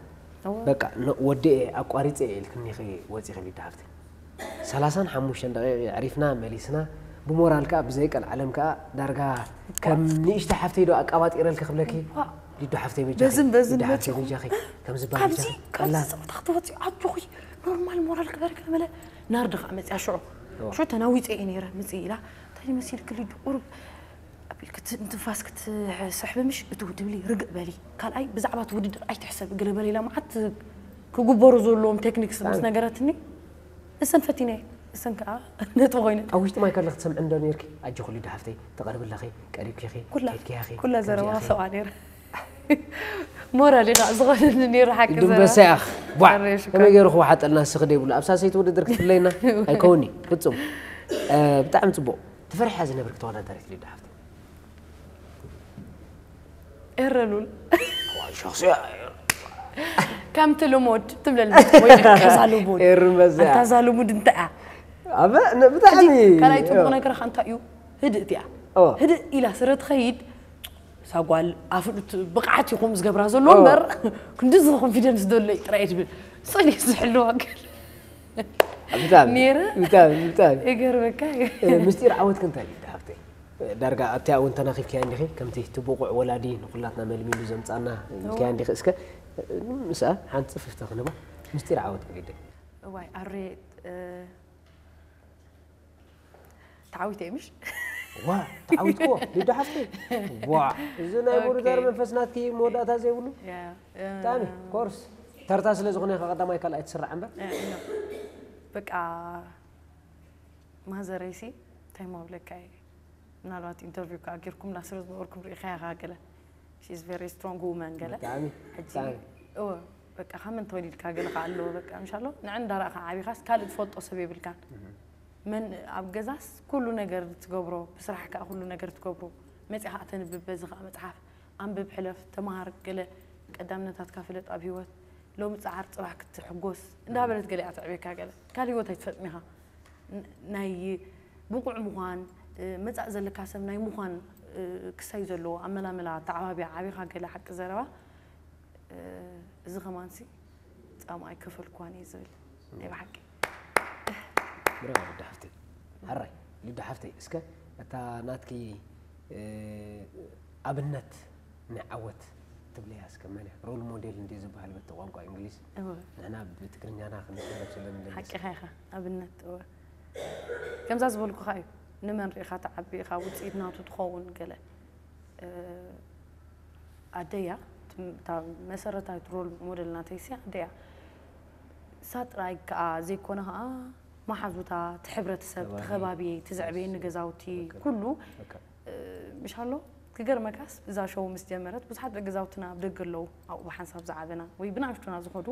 እወ። በቃ ን- ወዲኤ ኣቋሪፀ እየ ኢልክኒ ኢኺ ወፂኺ ሊዱ ሓፍተይ። ሰላሳን ሓሙሽተን ደቂቕ ኣዕሪፍና መሊስና ብሞራል ከዓ ብዘይ ቀልዓለም ከዓ ዳርጋ ከም ንእሽተ ሓፍተይ ዶ ኣቃባጢረልኪ ክብለኪ ዋ። ሊዱ ሓፍተይ በጃኺ በዝን በዝን ሊዱ ሓፍተይ መፂኹ። በጃኺ ከምዚ ካብዚ ባልጃ ካብዚ ፀወታ ክትወፂ ኣጆኺ ኖርማል ሞራል ክበርክ መለ ናርዲ ከዓ መፅያ ሽዑ እወ። ሽዑ ተናዊፀ እየ ነይረ ምፅእ ኢላ እንታይ መሲልክ ሊዱ ቁሩብ ኣቢልክ ት- ንትንፋስ ክትስሕቢ ምሽ እትው ትብሊ ርግእ በሊ ካልኣይ ብዛዕባ እቲ ውድድር ኣይትሕሰብ ገለ በለ ኢላ መዓት ክግበሩ ዘለዎም ቴክኒክስ ምስ ነገረትኒ እሰን ፈቲነ እሰን ከዓ ነጥቢ ኮይነ ኣብ ውሽጢ ማይ ከለኺ ትሰምዒ እንዶ ነርኪ ኣጆኺ ሊዱ ሓፍተይ ተቐርቢ ኣለኺ ቀሪብኪ ኢኺ ኩላ ከይድኪ ኢኺ ኩላ ከምዚ ዘረባ ኢኺ። ሰብኣ ነይረ ሞራል ኢኻ ዝኾነኒ ነይሩ ሓቂ ዘረባ ድንበሳ ኢኻ ቧዕ ኣረ ሽኮር። ከመይ ገይሩ ክወሓጠልና ንስኺ ደይብሉ ኣብ ሳሰይቲ ውድድር ክትፍለየና ኣይከውኒ ፍጹም እ፣ ብጣዕሚ ጽቡቕ ትፈርሕያ ዝነብርኪ ተወዳዳሪት ሊዱ ሓፍተይ ኤረሉል ሸኽስያ ከምቲ ልሙድ ትብለል ወይ ከዛ ልሙድ ኤርን በዚኣ ኣንታ እዛ ልሙድ እንታይ እያ ኣበ ን- ብጣዕሚ ካልኣይ ፅቡቕ ነገርካ እንታይ እዩ ህድእ እቲኣ ኦ። ህድእ ኢላ ስረ ትኸይድ ሳጓል ኣፍሉት ብቕዓት ይኹም ዝገብራ ዘሎ ኦ። እምበር ክንድዚ ኮንፊደንስ ደሎ እዩ ጥራይ ትብል ስእሊ ዝሕልዋ ገል ብጣዕሚ ነይረ ብጣዕሚ ብጣዕሚ ይገርመካ እዩ እ፣ ምስጢር ዓወት ክንታይ እዩ ሓፍተይ ዳርጋ ኣብቲኣ እውን ተናኺፍካያ እንዲኺ ከምቲ እቲ ብቑዕ ወላዲ ንኩላትና መልሚሉ ዘምፃና ኢልካያ እንዲኺ እስከ እ፣ ምስኣ ሓንቲ ፅፍፍተ ክንባ ምስጢር ዓወት ብግደ እዋይ ኣሬ እ፣ ተዓዊተ እዩ ምሽ ዋ ተዓዊትክዎ ሊዱ ሓፍተይ ዋ እዚ ናይ ኦኬ። ውድድር መንፈስ ናትኪ መወዳእታ ዘይብሉ ያ፣ እ፣ ብጣዕሚ ኮርስ ተርታ ስለ ዝኾነ ኢኻ ቀዳማይ ካልኣይ ትስራዕ እምበር እ፣ ኖ። በቃ ማዘረይሲ እንታይ ማብለካ እየ ምናልባት ኢንተርቪው ከዓ ጌርኩም ላስረ ዝነበርኩም ርኢኻያ ገለ she's very strong woman ገለ ብጣዕሚ ሕጂ ብጣዕሚ እወ በቃ ካብ መን ተወሊድካ ገለ ከዓ ኣለዎ በቃ ምሻሎ ንዕ እንዳረእኻ ዓቢኻስ ካልእ ትፈልጦ ሰብ የብልካን መን ኣብ ገዛስ ኩሉ ነገር ትገብሮ ብስራሕ ከዓ ኩሉ ነገር ትገብሮ መፂኻ ተንብብ በዚ ከዓ መፅሓፍ ኣንብብ ሕለፍ ተምሃር ገለ ቀዳምነታትካ ፍለጥ ኣብ ህይወት ሎሚ ፀዓር ፅባሕ ክትሕጎስ እንዳበለት ገለ እያ ትዕቤካ ገለ ካልእ ህይወት ኣይትፈልጥን ኢኻ ን- ናይ ብቑዕ ምዃን እ፣ መጻእ ዘለካ ሰብ ናይ ምዃን እ፣ ክሳይ ዘለዎ ኣመላምላ ተዓባቢያ ዓቢኻ ገለ ሓቂ ዘረባ እ፣ እዚ ከማንሲ ጻማ ኣይከፈልኩዋን እየ ዝብል ናይ ብሓቂ ብራቮ ሊዱ ሓፍተይ ሓራይ ሊዱ ሓፍተይ እስከ እታ ናትኪ እ፣ ኣብነት ናይ ዓወት ትብለያ እስከ መን እያ ሮል ሞዴል እንዲ ዝበሃል በቲ ቋንቋ እንግሊዝ እወ ንሕና ብትግርኛና ክንዛረብ ስለ ንደሊ ሓቂኻ ኢኻ ኣብነት እወ ከምዛ ዝበልኩኻ እዩ ንመን ርኢኻ ትዓቢ ኢኻ ውፅኢት ናቱ ትኸውን ገለ እ፣ ኣደያ እታ መሰረታዊት ሮል ሞዴል ናተይሲ ኣደያ እሳ ጥራይ ከዓ ዘይኮነ ከዓ መሓዙታ እቲ ሕብረተሰብ እቲ ከባቢ እቲ ዘዕበየኒ ገዛውቲ ኩሉ በቃ እ፣ ምሻሎ ክገርመካስ እዛ ሾው ምስ ጀመረት ብዙሓት ደቂ ገዛውትና ኣብ ደገ ኣለዉ ኣብኡ ብሓንሳብ ዝዓበና ወይ ብንኣሽቱና ዝኸዱ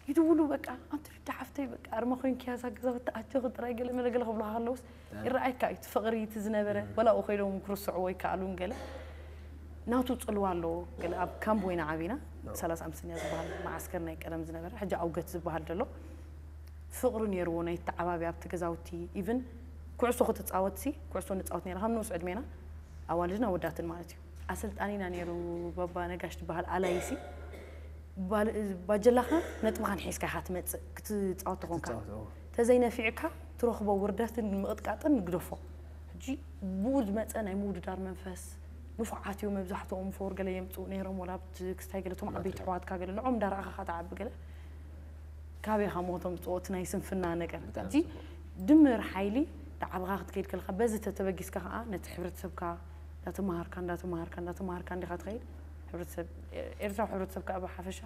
ይድውሉ በቃ ኣንቲ ሊዳ ሓፍተይ በቃ ኣርማ ኮይንኪያ እዛ ገዛውቲ ኣጆኺ ጥራይ ገለ መለ ገለ ክብሉኻ ከለውስ ይረኣየካ እዩ እቲ ፍቕሪ እቲ ዝነበረ ወላ ኣብኡ ከይዶም እውን ክርስዕዎ ይከኣሉን ገለ ናቱ ፅልዋ ኣለዎ ገለ ኣብ ካምፕ ወይና ዓቢና ሰላሳ ኣምስተኛ ዝበሃል መዓስከር ናይ ቀደም ዝነበረ ሕጂ ኣውገት ዝበሃል ዘሎ ፍቕሪ ነይርዎ ናይ ተዓባቢ ኣብቲ ገዛውቲ ኢቭን ኩዕሶ ክትፃወትሲ ኩዕሶ ንፃወት ነይራ ካብ ንኡስ ዕድሜና ኣዋልድን ኣወዳትን ማለት እዩ ኣሰልጣኒና ነይሩ ባባ ነጋሽ ትበሃል ኣላይሲ ባል- ባጀላኻ ነጥብኻን ሒዝካ ኢኻ ትመፅእ ክትፃወት ተኾንካ ትፃወት፣ እዎ። ተዘይነፊዕካ ትረኽቦ ውርደትን ምቕጥቃጥን ንግደፎ ሕጂ ብኡ ዝመፀ ናይ ምውድዳር መንፈስ ንፉዓት እዩ መብዛሕትኦም ፎር ገለ የምፅኡ ነይሮም ወላ ኣብቲ ክስታይ ገለ እቶም ዓበይቲ ኣሕዋትካ ገለ ንዖም እንዳረኣኻ ትዓቢ ገለ ካበይ ኢኻ ሞቶም ዝፅወ እቲ ናይ ስንፍና ነገር ብጣዕሚ ሕጂ ድምር ሓይሊ ተዓብኻ ክትከይድ ከለኻ በዚ ተተበጊስካ ከዓ ነቲ ሕብረተሰብካ እንዳተምሃርካ እንዳተምሃርካ እንዳተምሃርካ እንዲኻ ትኸይድ ሕብረተሰብ ኤርትራዊ ሕብረተሰብ ከዓ ብሓፈሻ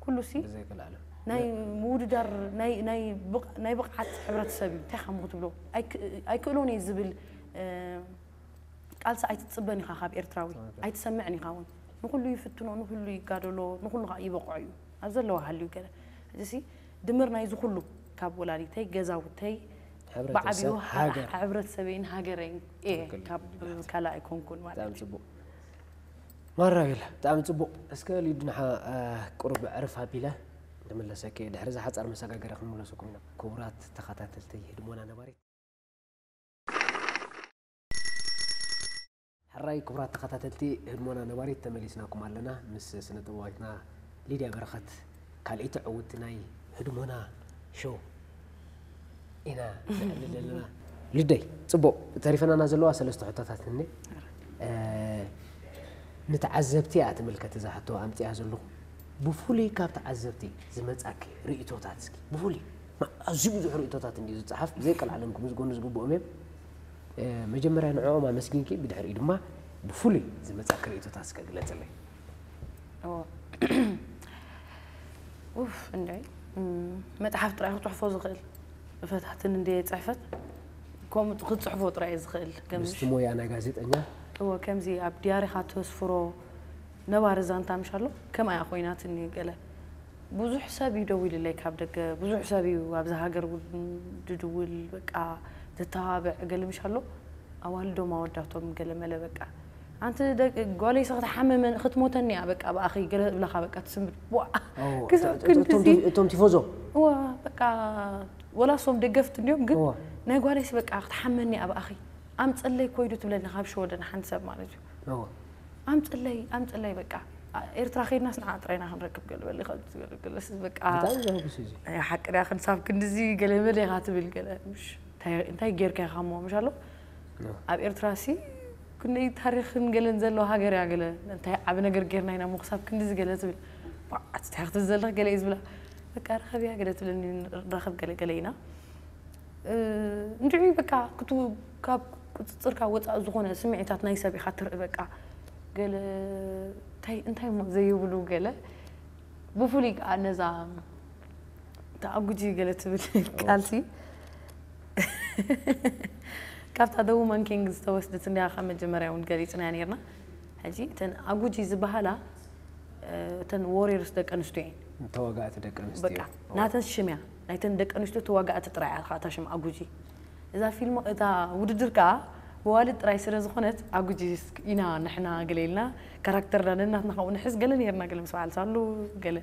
ኩሉ ሲ ብዘይክልኣለ ናይ ምውድዳር ናይ ናይ ብቕ- ናይ ብቕዓት ሕብረተሰብ እዩ እንታይ ካብ ክትብሎ ኣይክ- ኣይክእሎን እየ ዝብል እ፣ ቃልሲ ኣይትፅበን ኢኻ ካብ ኤርትራዊ ኣይትሰምዕን ኢኻ እውን ንኩሉ ይፍትኖ ንኩሉ ይጋደሎ ንኩሉ ከዓ ይበቕዖ እዩ ኣብ ዘለዋ ሃልዩ ገለ እዚ ድምር ናይዚ ኩሉ ካብ ወላዲተይ ገዛውተይ ሕብረተሰብ ብዓብዩ ሃገር ሕብረተሰበይን ሃገረይን እየ ትክክል፣ ካብ ብልሓት። ካልእ ኣይኮንኩን ማለት ብጣዕሚ እዩ ፅቡቅ ማራቤላ ብጣዕሚ ፅቡቅ እስከ ሊዱ ንሓ ቁሩብ ዕርፍ ኣቢለ ተመለሰኪ ድሕሪ እዛ ሓጻር መሰጋገሪ ክንምለሰኩም ኢና። ክቡራት ተኸታተልቲ ህድሞና ነባሪት። ሕራይ ክቡራት ተኸታተልቲ ህድሞና ነባሪት ተመሊስናኩም ኣለና። ምስ ስነ ጥበባዊትና ሊድያ በረኸት ካልኣይቲ ዕውቲ ናይ ህድሞና ሾው ኢና ንዕልል ዘለና። ልደይ፣ ጽቡቕ፣ ተሪፈናና ዘለዋ ሰለስተ ሕቶታት እኒ፣ እ፣ ንተዓዘብቲ እያ ትምልከት እዛ ሕቶ ኣምጺኣ ዘለኹ። ብፍሉይ ካብ ተዓዘብቲ ዝመጻኪ ርእይቶታት እስኪ፣ ብፍሉይ፣ ማ-፣ ኣዝዩ ብዙሕ ርእይቶታት እንድዩ ዝጸሓፍ፣ ብዘይቀልዓለም ክምዝገኑ ዝግብኦም እዮም። እ፣ መጀመርያ ንዕኦም ኣመስጊንኪ፣ ብድሕሪኡ ድማ ብፍሉይ ዝመጻኪ ርእይቶታት እስከ ግለጽለይ። እዎ። ኡፍ፣ እንድዒ፣ እም፣ መጽሓፍ ጥራይ ክጽሕፎ ዝኽእል፣ ፈታትን እንድየ ጽሕፈት፣ ከምኡ ክትጽሕፎ ጥራይ እየ ዝኽእል። ከምዚ ምስቲ ሞያ ናይ ጋዜጠኛ? እዎ፣ ከምዚ ኣብ ድያሪኻ ተስፍሮ ነባሪ ዛንታ ምሽ ኣሎ፣ ከምኣ እያ ኮይናትኒ ገለ። ብዙሕ ሰብ እዩ ደዊሉለይ ካብ ደገ፣ ብዙሕ ሰብ እዩ ኣብዛ ሃገር እውን ድድውል፣ በቃ፣ ዘተባብዕ ገለ ምሽ ኣሎ። ኣዋልዶም ኣወዳቶም ገለ መለ በቃ። ኣንቲ ደቂ ጓለይሲ ክትሓመመን ክትሞተኒ እያ በቃ ብኣኺ ገለ ዝብለኻ በቃ ትስምብል። ዋ! ኦ፣ ክሳብ እቶ-፣ እቶ-፣ እቶም ክንድዚ ቲ-፣ እቶም ቲፎዞ? እዋ፣ በቃ ወላ እሶም ደገፍቲ እንድዮም፣ ግን እዋ። ናይ ጓለይሲ በቃ ክትሓመኒ እያ ብኣኺ። ኣምጽለይ ኮይዱ ትብለኒ ካብ ሽወደን ሓንቲ ሰብ ማለት እዩ። እዋ። ኣምጽለይ፣ ኣምጽለይ በቃ። ኣ-፣ ኤርትራ ከይድናስ ንዓ ጥራይና ክንረክብ ገለ በሊ፣ ከምዚ ገለ፣ ገለስ በቃ። ብጣዕሚ ዘሐጉስ እዩ እዚ። ኣይ፣ ሓቂ ድያ ክንሳብ ክንድዚ ገለ መለ ኢኻ ትብል ገለ። ምሽ፣ እንታይ፣ እንታይ ጌርካ ኢኻ እሞ፣ ምሽ ኣሎ? ኖ። ኣብ ኤርትራ ሲ ክንደይ ታሪኽን ገለን ዘለዋ ሃገር እያ ገለ። እንታይ ዓቢ ነገር ጌርና ኢና እሞ ክሳብ ክንድዚ ገለ ትብል። ዋ፣ ኣቲ እንታይ ክትብል ዘለኽ ገለ እዩ ዝብላ። በቃ ርኸብ እያ ገለ ትብለኒ፣ ንራኸብ ገለ፣ ገለ ኢና። እ፣ እንድዒ በቃ ክቱ-፣ ካብ ቁጽጽርካ ወጻኢ ዝኾነ ስምዒታት ናይ ሰብ ኢኻ ትርኢ በቃ። ገለ እንታይ፣ እንታይ እሞ ዘይብሉ ገለ። ብፍሉይ ከኣ ነዛ ተኣጉጂ ገለ ትብል ቃልሲ ካብታ The Woman King ዝተወስደት እንድያ ካብ መጀመርያ እውን ገሊጽናያ ነይርና። ሕጂ እተን ኣጉጂ ዝበሃላ፣ እ፣ እተን ዎሪየርስ ደቂ ኣንስትዮ እየን። ተዋጋእቲ ደቂ ኣንስትዮ። በቃ፣ ናተን ሽም እያ። ናይተን ደቂ ኣንስትዮ ተዋጋእቲ ጥራይ እያ እታ ሽም ኣጉጂ። እዛ ፊልም፣ እታ ውድድር ከኣ ብዋልድ ጥራይ ስለ ዝኾነት ኣጉጂ ኢና ንሕና ገለ ኢልና ካራክተርና ነናትና ካብኡ ንሕዝ ገለ ነይርና፣ ገለ ምስ በዓል ሳሉ ገለ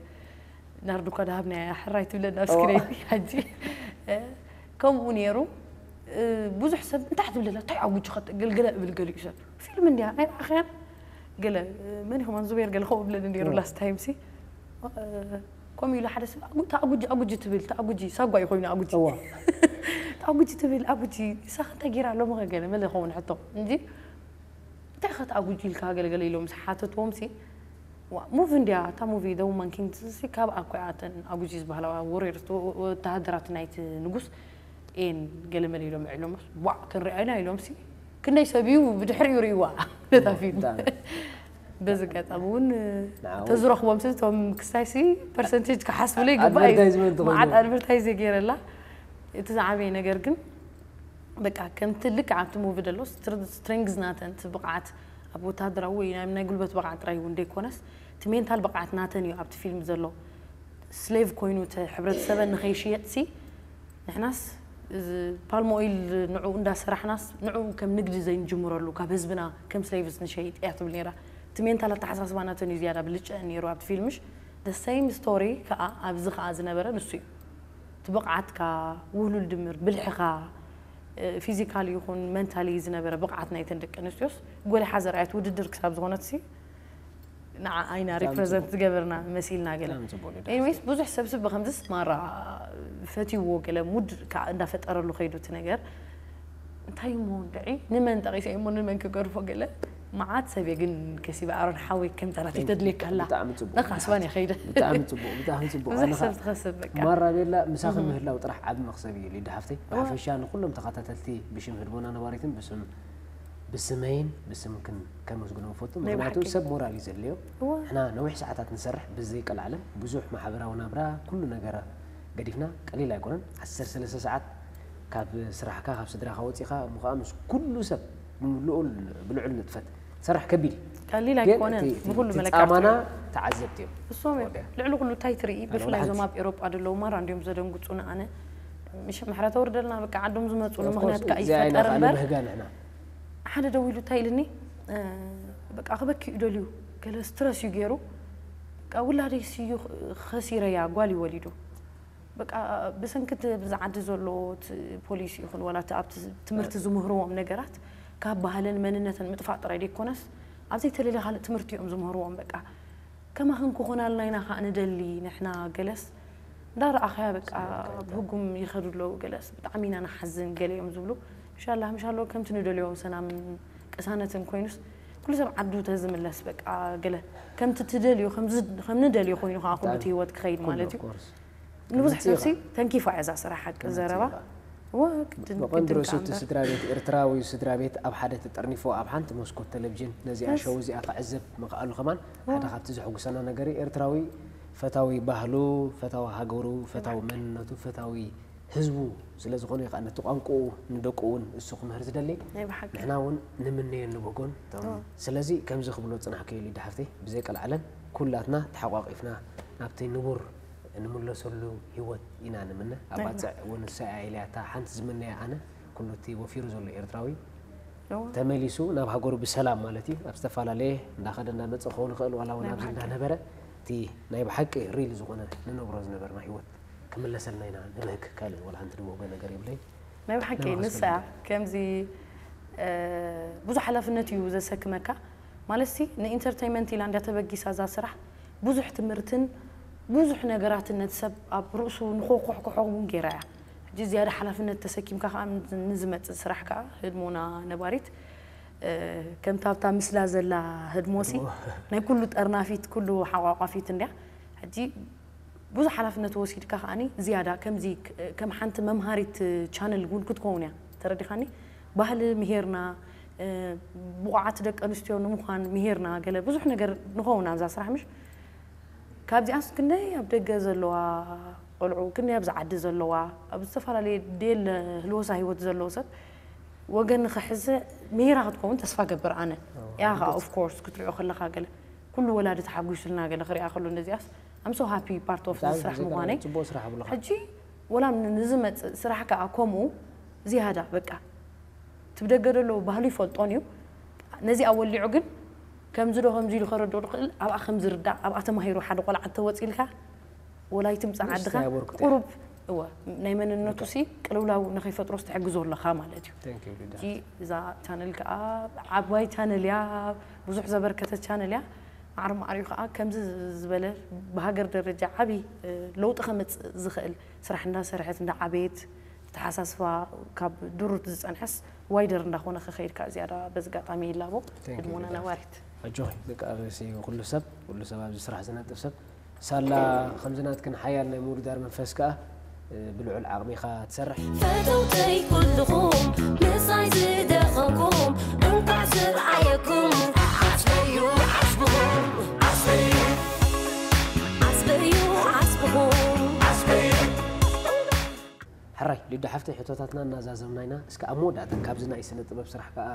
ናርዱ እኳ ደሃብናያ ሕራይ ትብለና ኣብ እዋ። ስክሪን ሕጂ። እ፣ ከምኡ ነይሩ። እ፣ ብዙሕ ሰብ እንታይ ትብለላ፣ እንታይ ኣጉጂ ኸት-፣ ገልገለ እብል ገሊኡ ሰብ። ፊልም እንድያ፣ ናይ ረኣኽያን? ገለ፣ እ፣ መን ኢኹም ኣን ዙቤር ገለ ከምኡ እብለኒ ነይሩ እዋ። ላስት ታይም ሲ። እ፣ ከምኡ ኢሉ ሓደ ሰብ፣ ኣጉ-፣ እታ ኣጉጂ፣ ኣጉጂ ትብል፣ እታ ኣጉጂ፣ ሳጓ እዩ ኮይኑ ኣጉጂ። እዋ። እታ ኣጉጂ ትብል፣ ኣጉጂ፣ ንሳኸ እንታይ ገይራ ሎሚ ኸ ገለ መለ ኸውን ሕቶ። እንጂ እንታይ ኸ እታ ኣጉጂ ኢልካ ገለገለ ኢሎም ምስ ሓተትዎም ሲ፣ ዋ፣ ሙቪ እንድያ፣ እታ ሙቪ The Woman King ሲ ካብ ኣኮ እያ እተን ኣጉጂ ዝበሃላ ዋሪየርስ ወ-፣ ወ-፣ ወተሃደራት ናይቲ ንጉስ እየን ገለ መለ ኢሎም ኣዕልሎምስ፣ ዋዕ፣ ክንሪኣ ኢና ኢሎም ሲ፣ ክንደይ ሰብ እዩ ብድሕሪኡ ሪእዋ ነታ ፊልም። ብጣዕሚ። በዚ ኣጋጣሚ እውን ንዓኡ ተዝረኽቦም ሲ፣ እቶም ክስታይ ሲ፣ ፐርሰንቴጅ ክሓስብሉ ይግባእ እዩ። ኣድቨርታይዝመንት ኮይኑ። መዓት ኣድቨርታይዝ ገይረላ። እቲ ዝዓበየ ነገር ግን በቃ ከምቲ ልክዕ ኣብቲ ሙቪ ዘሎ ስትር-፣ ስትሬንግዝ ናተን፣ እቲ ብቕዓት ኣብ ወተሃደራዊ ወይ ናይ፣ ናይ ጉልበት ብቕዓት ጥራይ እውን ዘይኮነስ፣ እቲ ሜንታል ብቕዓት ናተን እዩ ኣብቲ ፊልም ዘሎ። ስሌቭ ኮይኑ እቲ ሕብረተሰበን ንኸይሽየጥሲ፣ ንሕናስ እዚ ፓልም ኦይል ንዕኡ እንዳሰራሕናስ፣ ንዕኡ ከም ንግዲ ዘይንጅምረሉ፣ ካብ ህዝብና ከም ስሌቭስ ንሸይጥ እያ ትብል ነይራ። እቲ ሜንታል ኣተሓሳስባ ናተን እዩ ዝያዳ ብልጭ ነይሩ ኣብቲ ፊልምሽ። The same story ከኣ ኣብዚ ከኣ ዝነበረ ንሱ እዩ። እቲ ብቕዓትካ፣ ውህሉል ድምር፣ ብልሕኻ፣ እ፣ ፊዚካሊ ይኹን መንታሊ ዝነበረ ብቕዓት ናይተን ደቂ ኣንስትዮስ፣ ጎሊሓ ዘርኣየት ውድድር ክሳብ ዝኾነትሲ፣ ንዓኣ ኢና ብጣዕሚ ሪፕረዘንት ጽቡቕ። ዝገበርና መሲልና ገለ። ብጣዕሚ ጽቡቕ ሊዳ። ኤኒዌይስ፣ ብዙሕ ሰብ ስብ ብኸምዝስ ማራ ፈትይዎ ገለ፣ ሙድ ከኣ እንዳፈጠረሉ ከይዱ እቲ ነገር። እንታይ እሞ እንድዒ፣ ንመን ጠቒሰ እሞ ንመን ክገርፎ ገለ፣ መዓት ሰብ እየ ግን ከሲበ። ኣሮን ሓወይ ከምታ ናተይ ተድልየካ ኣላ። ብጣዕሚ ጽቡቕ። ነኻ ኣስባን እየ ከይደ። ብጣዕሚ ጽቡቕ፣ ብጣዕሚ ጽቡቕ። ብዙሕ ኣነ ሰብ ኸ-፣ ትኸስብ በቃ። ማራ ቤላ ምሳኺ እህ። ምህላው ጥራሕ ዓቢ መኽሰብ እዩ ሊዳ ሓፍተይ። እዋ። ብሓፈሻ ንኹሎም ተኸታተልቲ ብሽም ህድሞና ነባሪትን ብስም፣ ብስመይን ብስምክን ከመስግኖ እፈቱ። ናይ ምኽንያቱ ብሓቂ። ሰብ ሞራል እዩ ዘድልዮ። እዋ። ንሕና ነዊሕ ሰዓታት ንሰርሕ ብዘይቀልዓለም ብዙሕ ማሕበራዊ ናብራ ኩሉ ነገር ገዲፍና ቀሊል ኣይኮነን። ዓሰርተ ሰለስተ ሰዓት ካብ ስራሕካ፣ ካብ ስድራኻ ወጺኻ፣ እሞ ኸኣ ምስ ኩሉ ሰብ ብምልኡል-፣ ብልዑል ንጥፈት ትሰርሕ ከቢድ እዩ። ቀሊል ግን ኣይኮነን፣ እቲ፣ እቲ፣ ብኹሉ እቲ መለክዒ ጻማና ትርኢ። ተዓዘብቲ እዮም። እሶም እዮም። ወደ ልዕሊ ኩሉ እንታይ ትርኢ? ኣነ ብፍላይ ወላ እዞም ሓንቲ ኣብ ኤውሮጳ ዘለዉ ማራ እንድዮም ዘደንግጹኒ ኣነ። ምሽ-፣ ምሕረት ኣውርደልና፣ በቃ ዓዶም ዝመጹሉ ኦፍ ኮርስ፣ ምኽንያት ከኣ እዚኣ ኢና ይፈጠር ከኣ እምበር። ንብህጋ ንሕና። ሓደ ደዊሉ እንታይ ኢልኒ? እ፣ በቃ ክበኪ እዩ ደልዩ። ገለ ስትረስ እዩ ገይሩ። በቃ ውላደይ ስዩ ኸሲረያ ጓል እዩ ወሊዱ። በቃ ብሰንኪ እቲ ብዛ ዓዲ ዘሎ እቲ ፖሊሲ ይኹን ዋላ እቲ ኣብቲ ትምህርቲ ዝምህርዎም ነገራት ካብ ባህልን መንነትን ምጥፋእ ጥራይ ደይኮነስ ኣብ ዘይተለለ ካልእ ትምህርቲ እዮም ዝምህርዎም። በቃ ከማኽን ክኾናልና ኢና ከዓ ንደሊ ንሕና ገለስ እንዳረኣኻያ በቃ ብህጉም ይኸዱ ኣለዉ። ገለስ ብጣዕሚ ኢና ንሓዝን ገለ እዮም ዝብሉ። ምሻላ ምሻሎ ከምቲ ንደልዮ ሰላምን ቅሳነትን ኮይኑስ ኩሉ ሰብ ዓዱ ተዝምለስ በቃ ገለ ከምቲ ትደልዮ ከም ንደልዮ ኮይኑ ከዓ ኩሉ እቲ ህይወት ክኸይድ ማለት እዩ። ንብዙሕ ሰብ ሲ ተንኪፋ እያ እዛ ስራሕ ሓቂ ዘረባ። እወ ግድን ብቐንዱ ርእሱ እቲ ስድራ ቤት ኤርትራዊ ስድራ ቤት ኣብ ሓደ ተጠርኒፉ ኣብ ሓንቲ መስኮት ቴሌቪዥን ነዚኣ ሸው እዚኣ ክዕዘብ ምኽኣሉ ከማን ሓደ ካብቲ ዘሐጉሰና ነገር እዩ። ኤርትራዊ ፈታዊ ባህሉ፣ ፈታዊ ሃገሩ፣ ፈታዊ መንነቱ፣ ፈታዊ ህዝቡ ስለ ዝኾነ እዩ ከዓ ነቲ ቋንቋኡ ንደቁ እውን እሱ ክምህር ዝደሊ። ናይ ብሓቂ። ንሕና እውን ንምነዮ ንብህጎን። እቶም እዎ። ስለዚ ከምዚ ክብሎ ዝጽናሕክዮ ሊዳ ሓፍተይ ብዘይ ቀልዓለም ኩላትና ተሓቋቒፍና ናብቲ ንቡር ንምለሰሉ ህይወት ኢና ንምነ። ኣብ ናይ ባጽዕ እውን ንሳ እያ ኢለያ እታ ሓንቲ ዝምነያ ኣነ ኩሉ እቲ ወፊሩ ዘሎ ኤርትራዊ እዎ። ተመሊሱ ናብ ሃገሩ ብሰላም ማለት እዩ ኣብ ዝተፈላለየ እንዳኸደ እንዳመጸ ክኸውን ይኽእል ዋላ እውን ናይ ኣብዚ ብሓቂ። እንዳነበረ እቲ ናይ ብሓቂ ሪል ዝኾነ ንነብሮ ዝነበርና ህይወት ክምለሰልና ኢና ንብህግ። ካልእ ዋላ ሓንቲ ድበጎ ነገር የብለይ። ናይ ብሓቂ ንስያ ከምዚ ብዙሕ ሓላፍነት እዩ ዘሰክመካ። ማለትሲ ንኢንተርተይመንት ኢላ እንዳ ተበጊሳ እዛ ስራሕ ብዙሕ ትምህርትን ብዙሕ ነገራትን ነቲ ሰብ ኣብ ርእሱ ንኸኩሕኩሖ እውን ገይራ እያ። ሕጂ ዝያዳ ሓላፍነት ተሰኪምካ ከዓ ንዝመፅእ ስራሕ ከዓ ህድሞና ነባሪት ከምታ ኣብታ ምስላ ዘላ ህድሞሲ ናይ ኩሉ ጠርናፊት ኩሉ ሓቋቋፊት እንድያ። ሕጂ ብዙሕ ሓላፍነት ወሲድካ ከዓኒ ዝያዳ ከምዚ ከም ሓንቲ መምሃሪት ቻነል እውን ክትከውን እያ። ተረዲኻኒ? ባህሊ ምሄርና ብቑዓት ደቂ ኣንስትዮ ንምዃን ምሄርና ገለ ብዙሕ ነገር ንኸውን ኣብዛ ስራሕ ምሽ ካብዚኣስ ክንደይ ኣብ ደገ ዘለዋ ቆልዑ ክንደይ ኣብዚ ዓዲ ዘለዋ ኣብ ዝተፈላለየ ዴል ህልወሳ ህይወት ዘለዎ ሰብ ወገን ንኽሕዝ ምሂራ ክትከውን ተስፋ ገብር ኣነ እያ ከዓ of course ክትሪኦ ከለኻ ገለ ኩሉ ወላዲ ተሓጒሱልና ገለ ክሪኣ ከሎ እንደዚኣስ I'm so happy part of ስራሕ ምዃነይ ሕጂ ወላ ንዝመፅእ ስራሕ ከዓ ከምኡ ዝያዳ በቃ ትብደገ ደሎ ባህሉ ይፈልጦን እዩ ነዚኣ ወሊዑ ግን ከምዚ ዶ ከምዚ ኢሉ ከረድኦ ዝኽእል ኣብኣ ከም ዝርዳእ ኣብኣ ተማሂሩ ሓደ ቆልዓ እንተወፂልካ ወላይትምፃ ዓድኻ ቁሩብ እወ ናይ መንነቱ ሲ ቅልውላው ንኸይፈጥሮ ዝተሕግዞ ኣለኻ ማለት እዩ እዛ ቻነል ከዓ ዓባይ ቻነል እያ ብዙሕ ዘበርከተት ቻነል እያ ማዕሪ ማዕሪኡ ከዓ ከምዚ ዝበለ ብሃገር ደረጃ ዓብዪ ለውጢ ከመፅእ ዝኽእል ስራሕ እንዳሰርሐት እንዳዓበየት ተሓሳስባ ካብ ድሩት ዝፀንሐስ ዋይደር እንዳኾነ ክኸይድ ከዓ ዝያዳ በዚ ኣጋጣሚ ይላቦ ዕድሞና ነባሪት ኣጆኺ ደቂ ኣበሲ ኩሉ ሰብ ኩሉ ሰብ ኣብዚ ስራሕ ዝነጥፍ ሰብ ሳላ ከምዚ ናትክን ሓያል ናይ ምውድዳር መንፈስ ከዓ ብልዑል ዓቕሚ ኢኻ ትሰርሕ ፈተውተይ ኩልኹም ምሳይ ዝደኸምኩም እንኳዕ ዝረኣየኩም ዓስበዩ ዓስብኹም ዓስበዩ ዓስበዩ ዓስብኹም ዓስበዩ ሕራይ ሊዱ ሓፍተይ ሕቶታትና እናዛዘምና ኢና እስከ ኣብ መወዳእታ ካብዚ ናይ ስነ ጥበብ ስራሕ ከዓ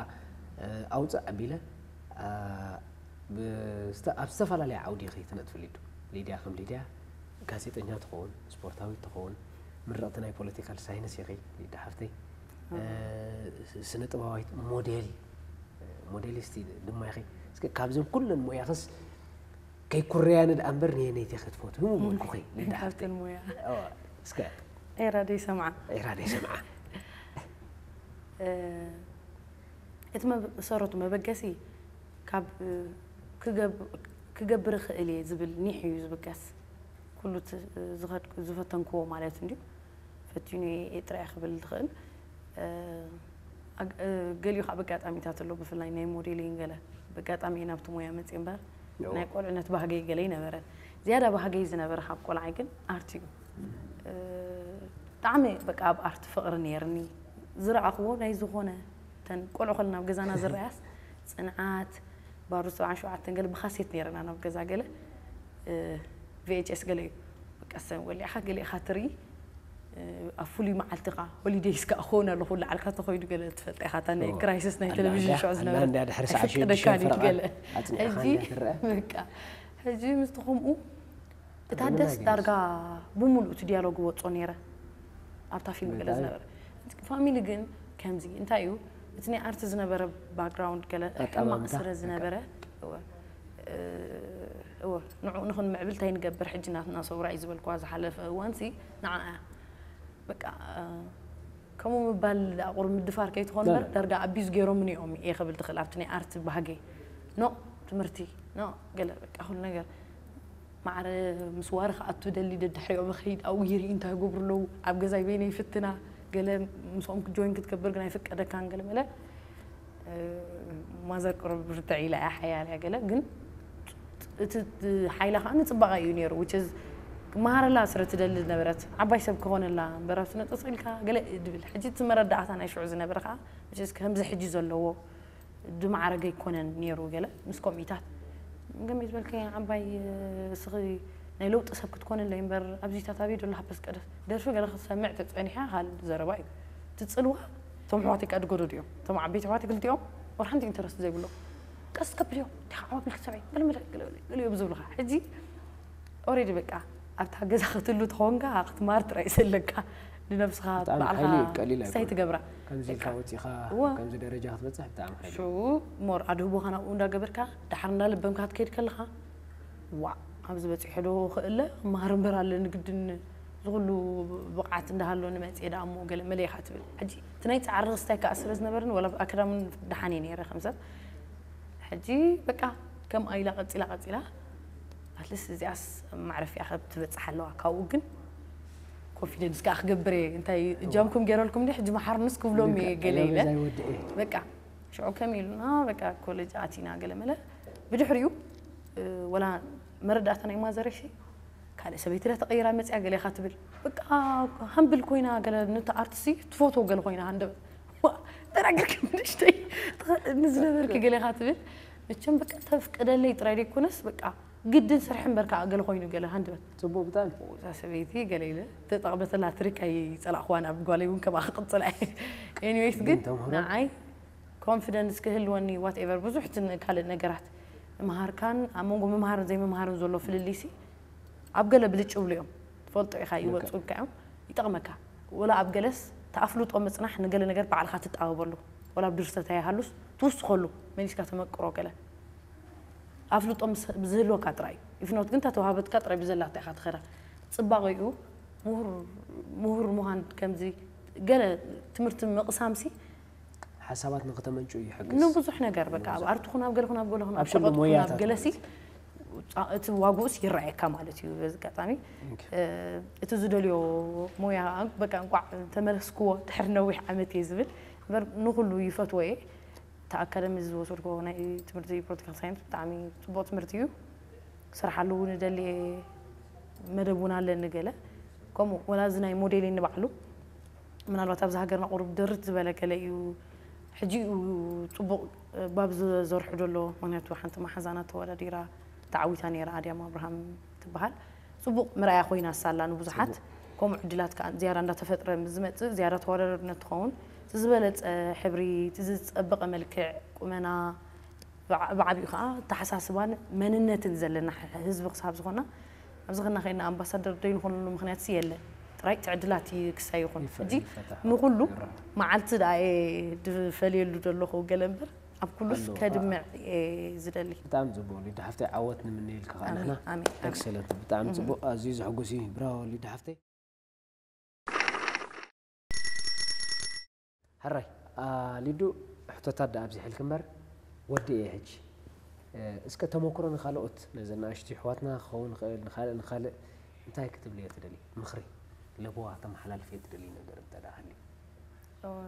ኣውፅእ ኣቢለ ኣብ ዝተፈላለየ ዓውዲ ኢኺ ትነጥፊ ሊዱ ሊድያ ከም ሊድያ ጋዜጠኛ ትኸውን ስፖርታዊት ትኸውን ምርቕቲ ናይ ፖለቲካል ሳይንስ ኢኺ ሊዱ ሓፍተይ ስነ ጥበባዊት ሞዴል ሞዴሊስት ድማ ኢኺ እስከ ካብዘን ኩለን ሞያኽስ ከይኩረያኒ ደኣ እምበር ንየነይቲ ክትፈትዊ ምበልኩኺ ሊዳ ሓፍተይ። እስከ ኤራ ደይ ሰምዓ። ኤራ ደይ ሰምዓ። እቲ መሰረቱ መበገሲ ካብ ክገብር እኽእል እየ ዝብል ኒሕ እዩ ዝብገስ። ኩሉ ዝፈተንክዎ ማለት እንድዩ። ፈቲኑ እየ ጥራይ ክብል ዝኽእል። ገሊኡ ከዓ በጋጣሚታት ኣሎ ብፍላይ ናይ ሞዴሊን ገለ በጋጣሚ እየ ናብቲ ሞያ መፅእ እምበር ናይ ቆልዕነት ባህገይ ገለ ይነበረን ዝያዳ ባህገይ ዝነበረ ካብ ቆልዓይ ግን ኣርት እዩ ብጣዕሚ በቃ ኣብ ኣርት ፍቕሪ ነይርኒ ዝረኣኽዎ ናይ ዝኾነ ተን ቆልዑ ከለና ኣብ ገዛና ዝረኣያስ ፅንዓት ባሩ ሰብዓን ሸውዓተን ገለ ብኻሴት ነይርና ናብ ገዛ ገለ ቪኤችኤስ ገለ እዩ በቃ ሰን ወሊዕኻ ገሊእኻ ትርኢ ኣብ ፍሉይ መዓልቲ ኸዓ ሆሊደይስ ከዓ ክኸውን ኣለኹ ላዕልካ ተኾይዱ ገለ ትፈልጣ ኢኻ እታ ናይ ክራይሲስ ናይ ቴሌቪዥን ሽዑ ዝነበረ ኣይፍቀደካን እዩ ገለ ሕጂ በቃ ሕጂ ምስቲ ከምኡ እታ ደስ ዳርጋ ብምሉእ እቲ ዲያሎግ ወጾ ነይረ ኣብታ ፊልም ገለ ዝነበረ ፋሚሊ ግን ከምዚ እንታይ እዩ እቲ ናይ ኣርቲ ዝነበረ ባክግራውንድ ገለ ሕማቕ ስረ ዝነበረ እወ ንዕኡ ንኽንምዕብል እንታይ ንገብር ሕጂ ናትና ሰውራ እዩ ዝበልክዋ ዝሓለፈ እዋንሲ ንዓ እያ በቃ ከምኡ ምባል ኣቑር ምድፋር ከይትኾን በር ዳርጋ ኣቢዝ ገይሮምኒ እዮም እየ ክብል ትኽእል ኣብቲ ናይ ኣርት ባህገይ ኖ ትምህርቲ ኖ ገለ በቃ ኩሉ ነገር ማዕረ ምስ ዋሪ ክኣቱ ደሊ ደድሕሪኦ ብኸይድ ኣብኡ ይርኢ እንታይ ይገብሩ ኣለዉ ኣብ ገዛይ በይነ ይፍትና ገለ ምስኦም ጆይን ክትገብር ግን ኣይፍቀደካን ገለ መለ ማዘር ቅሩብ ብርትዕ ኢላ እያ ሓያል እያ ገለ ግን እቲ ሓይላ ከዓ ንፅባቐ እዩ ነይሩ which is ክመሃረላ ስለ ትደሊ ዝነበረት ዓባይ ሰብ ክኾነላ እምበር ኣብ ስነ ጥበብ ኢልካ ገለ ድብል ሕጂ እቲ መረዳእታ ናይ ሽዑ ዝነበረ ከዓ which is ከምዚ ሕጂ ዘለዎ ዝማዕረገ ኣይኮነን ነይሩ ገለ ምስ ከምኢታት ገመይ ዝበልከ ዓባይ እስኺ ናይ ለውጢ ሰብ ክትኮነለይ እምበር ኣብዚታት ኣበይ ደሎ ሃበስ ቀደስ ደርፊ ገለ ክትሰምዕ ተፀኒሓ ካልእ ዘረባ እዩ ትፅልዋ እቶም ኣሕዋተይ ከኣ ድገደዱ እዮም እቶም ዓበይቲ ኣሕዋተይ ክልቲኦም ወላ ሓንቲ ኢንተረስት ዘይብሎም ቀስ ከብል እዮም እንታይ ዓወት ኢልካ ሰብዐይ ገለመለ ገለመለ ገለ እዮም ዝብሉኻ ሕጂ ኦሬዲ በቃ ኣብታ ገዛ ክትህሉ ተኾንካ ክትማር ጥራይ ዘለካ ንነብስኻ ብጣዕሚ ባዕልኻ ሓይሊ እዩ ቀሊል ሳይ ኣይኮነን ትገብራ ከምዚ ኢልካ በቃ ወፂኻ እዋ። ከምዚ ደረጃ ክትበፅሕ ብጣዕሚ ሓይሊ እዩ። ሽዑ ሞር ኣድህቦኻ ናብኡ እንዳገበርካ ዳሓር እንዳለበምካ ክትከይድ ከለኻ ዋ ኣብዚ በፂሐ ዶ ክእለ ማር እምበር ኣለኒ ግድን ዝኩሉ ብቕዓት እንዳሃሎኒ መፅየ ደኣ እሞ ገለ መለ ኢኻ ትብል ሕጂ እቲ ናይ ፃዕሪ ክስታይ ከዓ ስለ ዝነበርኒ ወላ ኣከዳምን ደሓን እየ ነይረ ከም ሰብ ሕጂ በቃ ከም ኣይላ ቀፂላ ቀፂላ ኣትሊስት እዚኣስ ማዕረፊያ ከ ትበፅሕ ኣለዋ ካብኡ ግን ኮንፊደንስ ከዓ ክገብር እየ እንታይ እጃምኩም ገይረልኩም እንዲ ሕጂ መሓርንስ ክብሎም እየ ገለ ኢለ በቃ ሽዑ ከም ኢሉና በቃ ኮሌጅ ኣቲና ገለ መለ ብድሕሪኡ ወላ መረዳእታ ናይ ማዘረሽ ካልእ ሰበይቲ ዳ ተቐይራ መፅያ ገለ ኢኻ ትብል በቃ ሃምብል ኮይና ገለ ነቲ ኣርትሲ ትፈትዎ ገለ ኮይና ሃንደበት ተናገርክ ንሽተይ ንዝነበርክ ገለ ኢኻ ትብል መቸም በቃ ተፍቅደለይ ጥራይ ደይኮነስ በቃ ግድን ስርሒ እምበር ከዓ ገለ ኮይኑ ገለ ሃንደበት ፅቡቅ ብጣዕሚ እዛ ሰበይቲ ገለ ኢለ ተጠቕመተላ ትሪክ ኣይፀላእኽዋን ኣብ ጓለይ እውን ከማ ክቕፅላ እየ ኤኒዌይስ ግን ንዓይ ኮንፊደንስ ክህልወኒ ዋትኤቨር ብዙሕ ካልእ ነገራት ምምሃርካን ኣብ መንጎ ምምሃርን ዘይምምሃርን ዘሎ ፍልልይሲ ኣብ ገለ ብልጭ ብሉ እዮም ትፈልጦ ኢኻ ይወፁልካ እዮም ይጠቕመካ ወላ ኣብ ገለስ ተኣፍልጦ ምፅናሕ ንገለ ነገር ባዕልካ ትጣበበሉ ወላ ኣብ ድርሰት ኣይሃሉስ ትውስኸሉ መሊስካ ተመቅሮ ገለ ኣፍልጦ ዝህልወካ ጥራይ እዩ if not ግን ተተዋሃበትካ ጥራይ ብዘላታ ኢኻ ትኸዳ ፅባቐኡ ምሁር ምሁር ምዃን ከምዚ ገለ ትምህርቲ ምቕሳምሲ ሓሳባት ንክተመንጩ ይሕግዝ ንብዙሕ ነገር በቃ ኣብ ኣርቲ ኩን ኣብ ገለ ኩን ኣብ ገለ ኩን ኣብ ሸቐጥ ኩን ኣብ ገለሲ እቲ ዋግኡስ ይረኣየካ ማለት እዩ በዚ ኣጋጣሚ እቲ ዝደልዮ ሞያ በቃ እንቋዕ ተመለስክዎ ድሕሪ ነዊሕ ዓመት እየ ዝብል እምበር ንኩሉ ይፈትዎ እየ እቲ ኣካደሚ ዝወሰድክዎ ናይ ትምህርቲ ፖለቲካል ሳይንስ ብጣዕሚ ፅቡቅ ትምህርቲ እዩ ክሰርሓሉ እውን እደሊ እየ መደብ እውን ኣለኒ ገለ ከምኡ ወላ እዚ ናይ ሞዴሊን ንባዕሉ ምናልባት ኣብዚ ሃገርና ቁሩብ ድርት ዝበለ ገለ እዩ ሕጂ እዩ ፅቡቅ ባብ ዘርሑ ዘሎ ምክንያቱ ሓንቲ መሓዛና ተወዳዲራ ተዓዊታ ነይራ ኣድያም ኣብርሃም ትበሃል ፅቡቅ መርኣያ ኮይና ሳላ ንብዙሓት ከምኡ ዕድላት ከዓ ዝያዳ እንዳተፈጥረ ምስ ዝመፅእ ዝያዳ ተወዳዳርነት ትኸውን እቲ ዝበለፀ ሕብሪ እቲ ዝፀበቐ መልክዕ ቁመና ብዓቢኡ ከዓ ኣተሓሳስባን መንነትን ዘለና ህዝቢ ክሳብ ዝኾና ኣብዚ ኸና ከይና ኣምባሳደር ደይንኾነሉ ምክንያት ሲ የለን ጥራይ ትዕድላት ክሳይ ይኹን ሕጂ ንኩሉ መዓልቲ ደኣ ድፈልየሉ ዘለኹ ገለ እምበር ኣብ ኩሉስ ከድምዕ እየ ዝደሊ። ብጣዕሚ ጽቡቕ ሊዱ ሓፍተይ ዓወት ንምነየልኪ ከኣ ንሕና። ኣሜን ኣሜን። ኤክሰለንት ብጣዕሚ ጽቡቕ ኣዝዩ ዘሕጉስ እዩ። ብራቮ ሊዱ ሓፍተይ። ሕራይ ሊዱ ሕቶታት ደኣ ኣብዚሐልኪ እምበር ወዲ እየ ሕጂ። እስከ ተመክሮ ንኻልኦት ነዘን ንኣሽቱ ኣሕዋትና ክኸውን ይኽእል ንኻልእ ንኻልእ እንታይ ክትብልዮ ትደልዪ? ምኽሪ ለበዋ ተመሓላልፍዮ ትደልዪ ነገር እንተ ደኣ ሃልዩ? እወ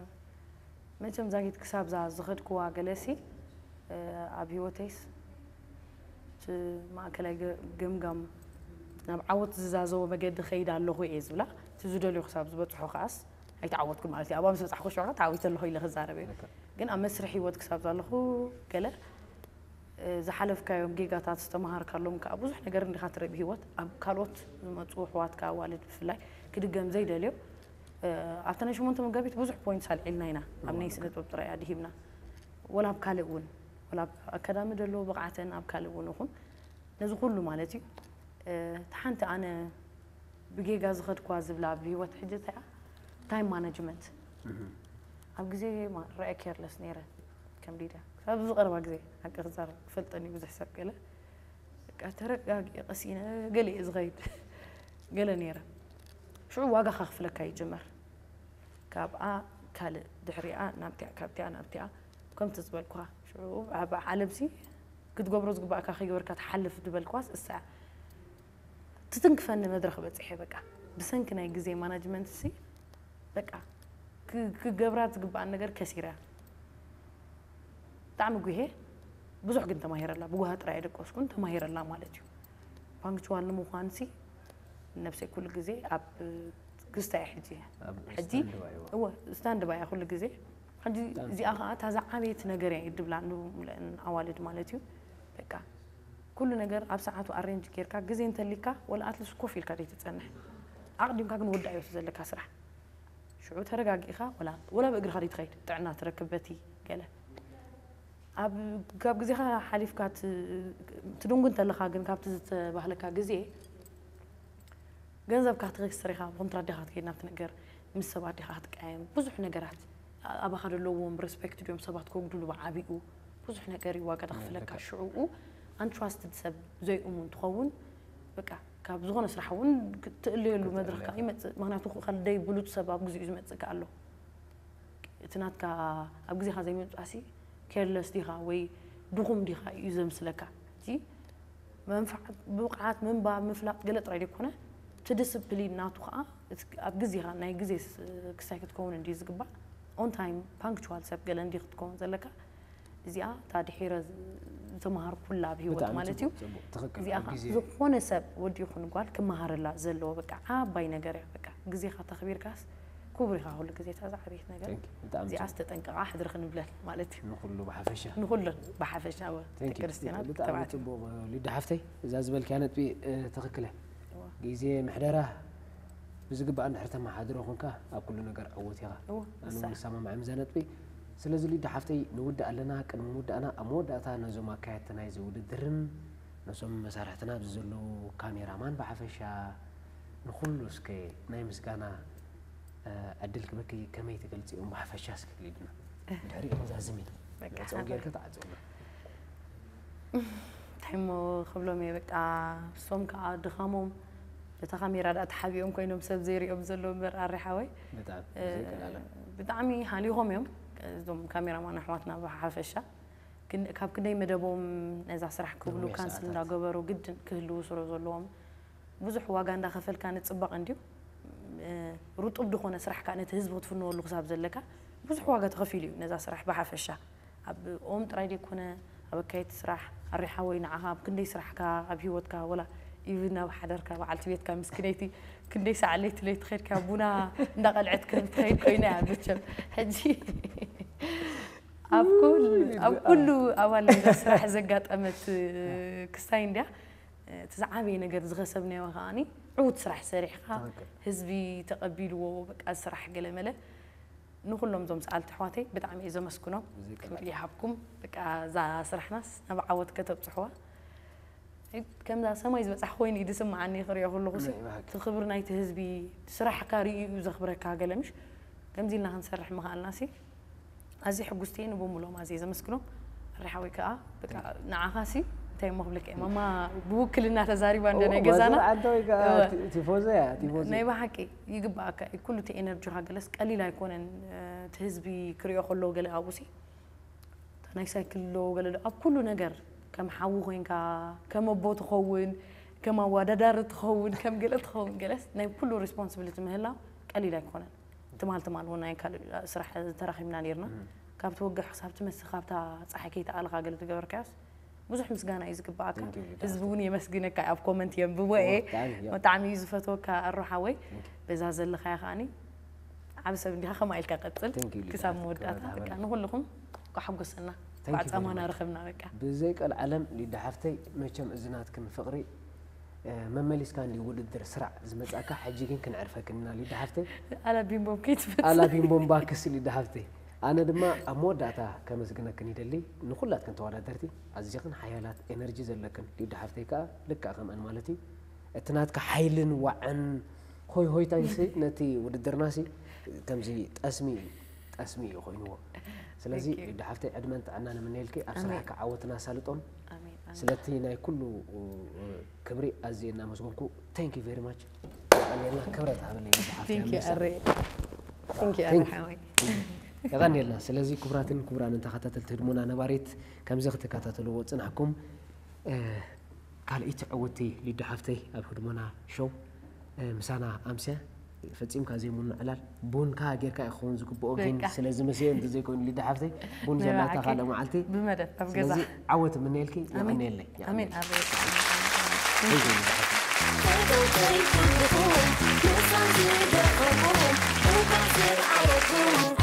መቸም ዛጊት ክሳብ እዛ ዝኸድክዋ ገለሲ ኣብ ህይወተይስ እቲ ማእከላይ ገምጋም ናብ ዓወት ዝዛዘዎ መገዲ ከይድ ኣለኹ እየ ዝብላ እቲ ዝደልዮ ክሳብ ዝበፅሖ ከዓስ ኣይተዓወትኩን ማለት እዩ ኣብኣ ምስ በፃሕኩ ሽዑ ተዓዊተ ኣለኹ ኢለ ክዛረብ እየ ግን ኣብ መስርሕ ህይወት ክሳብ ዘለኹ ገለ ዝሓለፍካዮም ጌጋታት ዝተምሃርካሎም ከዓ ብዙሕ ነገር እንዲኻ ትርኢ ብህይወት ኣብ ካልኦት ዝመፁ ኣሕዋትካ ኣዋልድ ብፍላይ ክድገም ዘይደልዮ ኣብቲ ናይ ሸሞንተ መጋቢት ብዙሕ ፖይንትስ ኣልዒልና ኢና ኣብ ናይ ስነ ጥበብ ጥራይ ኣድሂብና ወላ ኣብ ካልእ እውን ወላ ኣብ ኣካዳሚ ደሎ ብቕዓተን ኣብ ካልእ እውን ይኹን ነዚ ኩሉ ማለት እዩ እቲ ሓንቲ ኣነ ብጌጋ ዝኸድኳ ዝብላ ኣብ ህይወት ሕጂ እንታይ ታይም ማናጅመንት ኣብ ግዜ ርአ ኬርለስ ነይረ ከም ሊድያ ክሳብ ኣብዚ ቀረባ ግዜ ሓቂ ክዛረብ ክፈልጠኒ ብዙሕ ሰብ ገለ ተረጋጊ ቀሲነ ገለ እየ ዝኸይድ ገለ ነይረ። ሽዑ ዋጋ ከኽፍለካ ይጅመር። ካብኣ ካልእ ድሕሪኣ ናብቲኣ፣ ካብቲኣ ናብቲኣ፣ ከምቲ ዝበልኩኻ ሽዑ ኣብ ዓለምሲ ክትገብሮ ዝግባእካ ከይገበርካ ትሓልፍ ዝበልኳስ እሳ ትትንክፈኒ መድረኽ በፂሐ። በቃ ብሰንኪ ናይ ግዜ ማናጅመንት ሲ በቃ ክ- ክገብራ ዝግባኣን ነገር ከሲራ። ብጣዕሚ ጉሄ ብዙሕ ግን ተማሂረላ። ብጉሃ ጥራይ ኣይደቀስኩን፣ ተማሂረላ ማለት እዩ። ፓንክቹዋል ንምዃን ሲ ነብሰይ ኩሉ ግዜ ኣብ ግስታ እየ ሕጂ። ሕጂ እወ ስታንድ ባይ ኩሉ ግዜ። ሕጂ እዚኣ ከዓ እታ ዝዓበየት ነገር እያ ይድብላ ንብለን ኣዋልድ ማለት እዩ። በቃ ኩሉ ነገር ኣብ ሰዓቱ ኣሬንጅ ጌርካ ግዜ እንተሊካ ወላ ኣትሊስት ኮፍ ኢልካ ደይ ትጸንሕ። ኣቕዲምካ ግን ወዳእዮ እቲ ዘለካ ስራሕ። ሽዑ ተረጋጊእካ ወላ ወላ ብእግርኻ ደይ ትኸይድ ጥዕና ትረክብ በቲ ገለ ኣብ ካብ ግዜኻ ሓሊፍካ ት- ትድንጉ እንተለኻ ግን ካብቲ ዝተባህለካ ግዜ ገንዘብካ ትኽስር ኢኻ። ብኮንትራት ዲኻ ክትከይድ ናብቲ ነገር ምስ ሰባት ዲኻ ክትቀያየም ብዙሕ ነገራት ኣባኻ ዘለዎም ሬስፔክት ድዮም ሰባት ከጉድሉ ብዓቢኡ ብዙሕ ነገር እዩ ዋጋ ደኽፍለካ። ሽዑኡ ኣንትራስትድ ሰብ ዘይእሙን ትኸውን በቃ ካብ ዝኾነ ስራሕ እውን ክትእለየሉ መድረኽካ ይመፅእ። ምክንያቱ ካልደይ ብሉፅ ሰብ ኣብ ግዜኡ ዝመፅእ ኣሎ። እቲ ናትካ ኣብ ግዜኻ ዘይምምፃእሲ ኬርለስ ዲኻ ወይ ድኹም ዲኻ እዩ ዘምስለካ። እቲ መንፍዓት ብብቕዓት ምንባብ ምፍላጥ ገለ ጥራይ ዘይኮነ እቲ ዲስፕሊን ናቱ ከዓ እቲ ኣብ ግዜኻ ናይ ግዜ ስ- ክሳይ ክትከውን እንዲ ዝግባእ ኦን ታይም ፓንክቹዋል ሰብ ገለ እንዲ ክትከውን ዘለካ። እዚኣ እታ ድሒረ ዝ- ዝተምሃርኩላ ኣብ ህይወት ብጣዕሚ ማለት እዩ። ፅቡቅ ፅቡቅ ትኽክል እዚኣ ኣብ ከዓ ግዜ ዝኾነ ሰብ ወዲ ይኹን ጓል ክመሃረላ ዘለዎ በቃ ዓባይ ነገር እያ። በቃ ግዜኻ ተኽቢርካስ ክቡር ኢኻ። ኩሉ ግዜ እታ ዝዓበየት ነገር Thank you። ብጣዕሚ እዚኣ ጽቡቅ። ዝተጠንቀቓ ሕድሪ ክንብለን ማለት እዩ። ንኹሉ ብሓፈሻ። ንኹሉን ብሓፈሻ እወ፣ Thank you። ክርስትያናት ብጣዕሚ ተባዕትዮ። ጽቡቅ ሊዳ ሓፍተይ፣ እዛ ዝበልክያ ነጥቢ እ፣ ትኽክል እያ። እወ። ግዜ ምሕደራ ብዝግባእ እንድሕር ተመሓድሮ ኮንካ ኣብ ኩሉ ነገር ዕዉት ኢኻ። እወ፣ ኣነ ንሳ እውን እያ። እሰማማዕ እዛ ነጥቢ። ስለዚ ሊዳ ሓፍተይ ንውዳእ ኣለና። ቅድሚ ምውዳእና ኣብ መወዳእታ ነዞም ኣካየድቲ ናይዚ ውድድርን ነዞም መሳርሕትና ኣብዚ ዘለዉ ካሜራማን ብሓፈሻ ንኹሉ እስከ ናይ ምስጋና እ፣ ዕድል ክበኪ ከመይ ትገልጽ እዮም ብሓፈሻ እስከ ሊድና። ድሕሪኡ ዛዝሚ በቃ መዕጸዊ ሓፈ- ጌርካ ተዓጽውና። እንታይ እሞ ክብሎም እየ በቃ እሶም ከዓ ድኻሞም በታ ካሜራ ዳ ተሓቢኦም ኮይኖም ሰብ ዘይሪኦም ዘሎ እምበር ኣሪ ሓወይ ብጣዕሚ እ፣ ዘይቀላለ። ብጣዕሚ ሃሊኾም እዮም እዞም ካሜራማን ኣሕዋትና ብሓፈሻ ግን ካብ ክንደይ መደቦም ነዛ ስራሕ ክብሉ ንነዊሕ ካንስል ሰዓታት። እንዳገበሩ ግድን ክህልዉ ስለ ዘለዎም ብዙሕ ዋጋ እንዳኸፈልካ ንፅባቕ እንድዩ እ፣ ርጡብ ዝኾነ ስራሕ ከዓ ነቲ ህዝቢ ክትፍንወሉ ክሳብ ዘለካ ብዙሕ ዋጋ ተኸፊሉ እዩ ነዛ ስራሕ ብሓፈሻ ኣብ ኦም ጥራይ ዘይኮነ ኣብ ኣካየድቲ ስራሕ ኣሪሓ ወይ ንዓኻ ኣብ ክንደይ ስራሕካ ኣብ ህይወትካ ወላ ኢቭን ኣብ ሓደርካ በዓልቲ ቤትካ ምስክነይቲ ክንደይ ሰዓት ለይቲ ለይቲ ኸድካ ቡና እንዳቐልዐት ከም ትኸይድ ኮይና እያ መቸም ሕጂ ኣብ ኩል- ኣብ ኩሉ ኣባል ናይዛ ስራሕ ዘጋጠመት ክስታይ እንድያ እቲ ዝዓበየ ነገር ዝኸሰብናዮ ከዓኒ ዕዉት ስራሕ ሰሪሕካ ትኽክል። ህዝቢ ተቐቢልዎ በቃ ስራሕ ገለ መለ ንኩሎም እዞም ሰኣልቲ ኣሕዋተይ ብጣዕሚ እየ ዘመስግኖም ብዘይ ክብሪ ይሃብኩም በቃ እዛ ስራሕናስ ናብ ዓወት ከተብፅሕዋ ከምዛ ሰማይ ዝበፃሕ ኮይኑ እዩ ዝስምዓኒ ክሪኦ ከለኹ ሲ ናይ ብሓቂ። እቲ ክብሪ ናይቲ ህዝቢ ስራሕካ ርእዩ እዩ ዘኽብረካ ገለ ምሽ ከምዚ ኢልና ክንሰርሕ ምኽኣልና ሲ ኣዝየ ሕጉስቲ እየ ንቦምሎም ኣዝየ ዘመስግኖም ኣሪ ሓወይ ከዓ በቃ ንዓኻ ሲ እንታይ እሞ ክብለካ እየ ማማ ብውክልና ተዛሪባ እንደ ናይ ገዛና ማዘር ዓንተ ወይ ከዓ እወ። ቲ- ቲፎዞ እያ ቲፎዞ ናይ ብሓቂ ይግባኣካ እዩ ኩሉ እቲ ኤነርጂኻ ገለስ ቀሊል ኣይኮነን እቲ ህዝቢ ክሪኦ ከለዎ ገለ ኣብኡ ሲ እታ ናይ ሳይክል ዶ ገለ ዶ ኣብ ኩሉ ነገር ከም ሓዊ ኮይንካ ከም ኣቦ ትኸውን ከም ኣወዳዳሪ ትኸውን ከም ገለ ትኸውን ገለስ ናይ ኩሉ ሪስፖንስብሊቲ ምህላው ቀሊል ኣይኮነን ትማል ትማል እውን ናይ ካልእ ስራሕ ተራኺብና ነርና ካብ ትወግሕ ክሳብ ትመስል ካብታ ፀሓይ ከይተኣለኻ ገለ ዝገበርካዮስ ብዙሕ ምስጋና እዩ ዝግባኣካ ህዝቢ እውን የመስግነካ ኣብ ኮመንት የንብቦ እየ ብጣዕሚ እዩ ዝፈትወካ ኣሮ ሓወይ በዛ ዘለኻዮ ከዓኒ ዓብ ሰብ እንዲኻ ከምኣ ኢልካ ቀጽል ክሳብ መወዳእታ በቃ ንኹልኹም ኳሓጎሰና ኳዕጻማና ረኸብና በቃ ብዘይ ቀልዓለም ሊዳ ሓፍተይ መቸም እዚ ናትክን ፍቕሪ መመሊስካ እንዲ ውድድር ስራዕ ዝመጻካ ሕጂ ግን ክንዕርፈክን ኢና ሊዳ ሓፍተይ ኣላ ቢምቦም ከይትፈጽ ኣላ ቢምቦም ባክስ ሊዳ ሓፍተይ ኣነ ድማ ኣብ መወዳእታ ከመስግነክን ይደሊ ንኹላትክን ተወዳደርቲ ኣዚኽን ሓያላት ኤነርጂ ዘለክን ሊዳ ሓፍተይ ከኣ ልክዕ ከምኣን ማለት እዩ እቲ ናትካ ሓይልን ዋዕን ሆይ ሆይታይሲ ነቲ ውድድርናሲ ከምዚ ጠስሚ እዩ ጠስሚ እዩ ኮይንዎ ስለዚ ሊዳ ሓፍተይ ዕድመን ጥዕናን እምነየልኪ ኣብ ስራሕካ ዓወትን ኣሳልጦን ኣሜን ስለቲ ናይ ኩሉ ክብሪ ኣዝየ እናመስገንኩ thank you very much። የቐንየልና። ክብረት ሃበለይ ሓፍተይ Thank you ኣንበሳ። ኣረ Thank you ኣረ Thank you። ሓወይ የቐንየልና። ስለዚ ክቡራትን ክቡራንን ተኸታተልቲ ህድሞና ነባሪት ከምዚ ክትከታተልዎ ፅናሕኩም። ካልኣይቲ ዕውቲ ሊዱ ሓፍተይ ኣብ ህድሞና ሾው ምሳና ኣምስያ። ፈፂምካ ዘይምኖ ዕላል ቡንካ ጌርካ ይኸውን ዝግብኦ ግን በቃ። ስለዚ መስዮ እንተዘይኮይኑ ሊዱ ሓፍተይ ቡን ዘላታ ንባዕኪ ካልእ መዓልቲ። ብመደብ ኣብ ገዛ ስለዚ ዓወት ምነልኪ። ኣሜን። የቐንየለይ። ኣሜን ኣረ They don't take the fool, you can't see the fool, you can't see the fool.